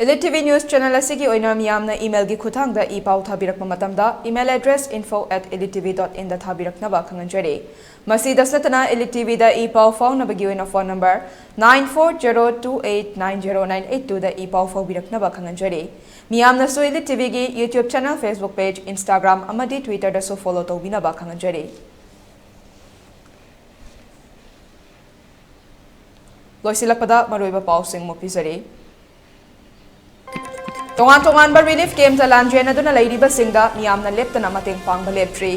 Elite TV News Channel ꯑꯁꯤꯒꯤ ꯑꯣꯏꯅ ꯃꯤꯌꯥꯝꯅ emailꯒꯤ ꯈꯨꯠꯊꯥꯡꯗ ꯏ ꯄꯥꯎ ꯊꯥꯕꯤꯔꯛꯄ ꯃꯇꯝꯗ, email address info at elitetv dot inꯗ ꯊꯥꯕꯤꯔꯛꯅꯕ ꯈꯪꯍꯟꯖꯔꯤ꯫ ꯃꯁꯤꯗꯁꯨ ꯅꯠꯇꯅ, Elite TVꯗ ꯏ ꯄꯥꯎ ꯐꯥꯎꯅꯕꯒꯤ ꯑꯣꯏꯅ phone number nine four zero two eight nine zero nine eight twoꯗ E ꯄꯥꯎ ꯐꯥꯎꯕꯤꯔꯛꯅꯕ ꯈꯪꯍꯟꯖꯔꯤ꯫ ꯃꯤꯌꯥꯝꯅꯁꯨ Elite TVꯒꯤ YouTube channel, Facebook page, Instagram ꯑꯃꯗꯤ Twitterꯗꯁꯨ follow ꯇꯧꯕꯤꯅꯕ ꯈꯪꯍꯟꯖꯔꯤ꯫ ꯂꯣꯏꯁꯤꯜꯂꯛꯄꯗ ꯃꯔꯨꯑꯣꯏꯕ ꯄꯥꯎꯁꯤꯡ ꯑꯃꯨꯛ ꯄꯤꯖꯔꯤ꯫ ꯇꯣꯉꯥꯟ ꯇꯣꯉꯥꯟꯕ relief campꯇ ꯂꯥꯟꯖꯦꯟꯅꯗꯨꯅ ꯂꯩꯔꯤꯕꯁꯤꯡꯗ ꯃꯤꯌꯥꯝꯅ ꯂꯦꯞꯇꯅ ꯃꯇꯦꯡ ꯄꯥꯡꯕ ꯂꯦꯞꯇ꯭ꯔꯤ꯫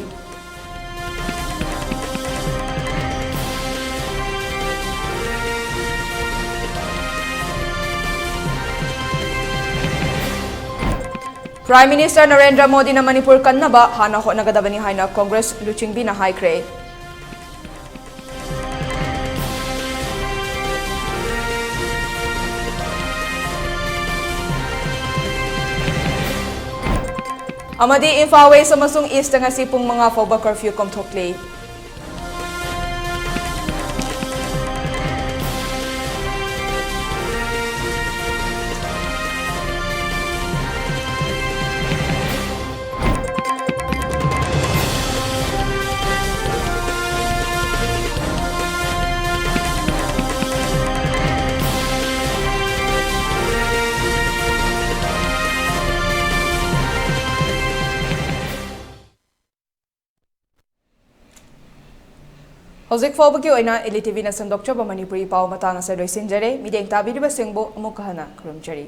Prime Minister ꯅꯔꯦꯟꯗ꯭ꯔ ꯃꯣꯗꯤꯅ ꯃꯅꯤꯄꯨꯔ ꯀꯟꯅꯕ ꯍꯥꯟꯅ ꯍꯣꯠꯅꯒꯗꯕꯅꯤ ꯍꯥꯏꯅ ꯀꯣꯡꯒ꯭ꯔꯦꯁ ꯂꯨꯆꯤꯡꯕꯤꯅ ꯍꯥꯏꯈ꯭ꯔꯦ꯫ ꯑꯃꯗꯤ ꯏꯝꯐꯥꯜ West ꯑꯃꯁꯨꯡ Eastꯇ ꯉꯁꯤ ꯄꯨꯡ ꯃꯉꯥ ꯐꯥꯎꯕ curfew ꯀꯣꯝꯊꯣꯛꯂꯤ꯫ ꯍꯧꯖꯤꯛ ꯐꯥꯎꯕꯒꯤ ꯑꯣꯏꯅ ꯏꯂꯤ ꯇꯤꯚꯤꯅ ꯁꯟꯗꯣꯛꯆꯕ ꯃꯅꯤꯄꯨꯔꯤ ꯄꯥꯎ ꯃꯇꯥꯡ ꯑꯁꯤꯗ ꯂꯣꯏꯁꯤꯟꯖꯔꯦ꯫ ꯃꯤꯠꯌꯦꯡ ꯇꯥꯕꯤꯔꯤꯕꯁꯤꯡꯕꯨ ꯑꯃꯨꯛꯀ ꯍꯟꯅ ꯈꯨꯔꯨꯝꯖꯔꯤ꯫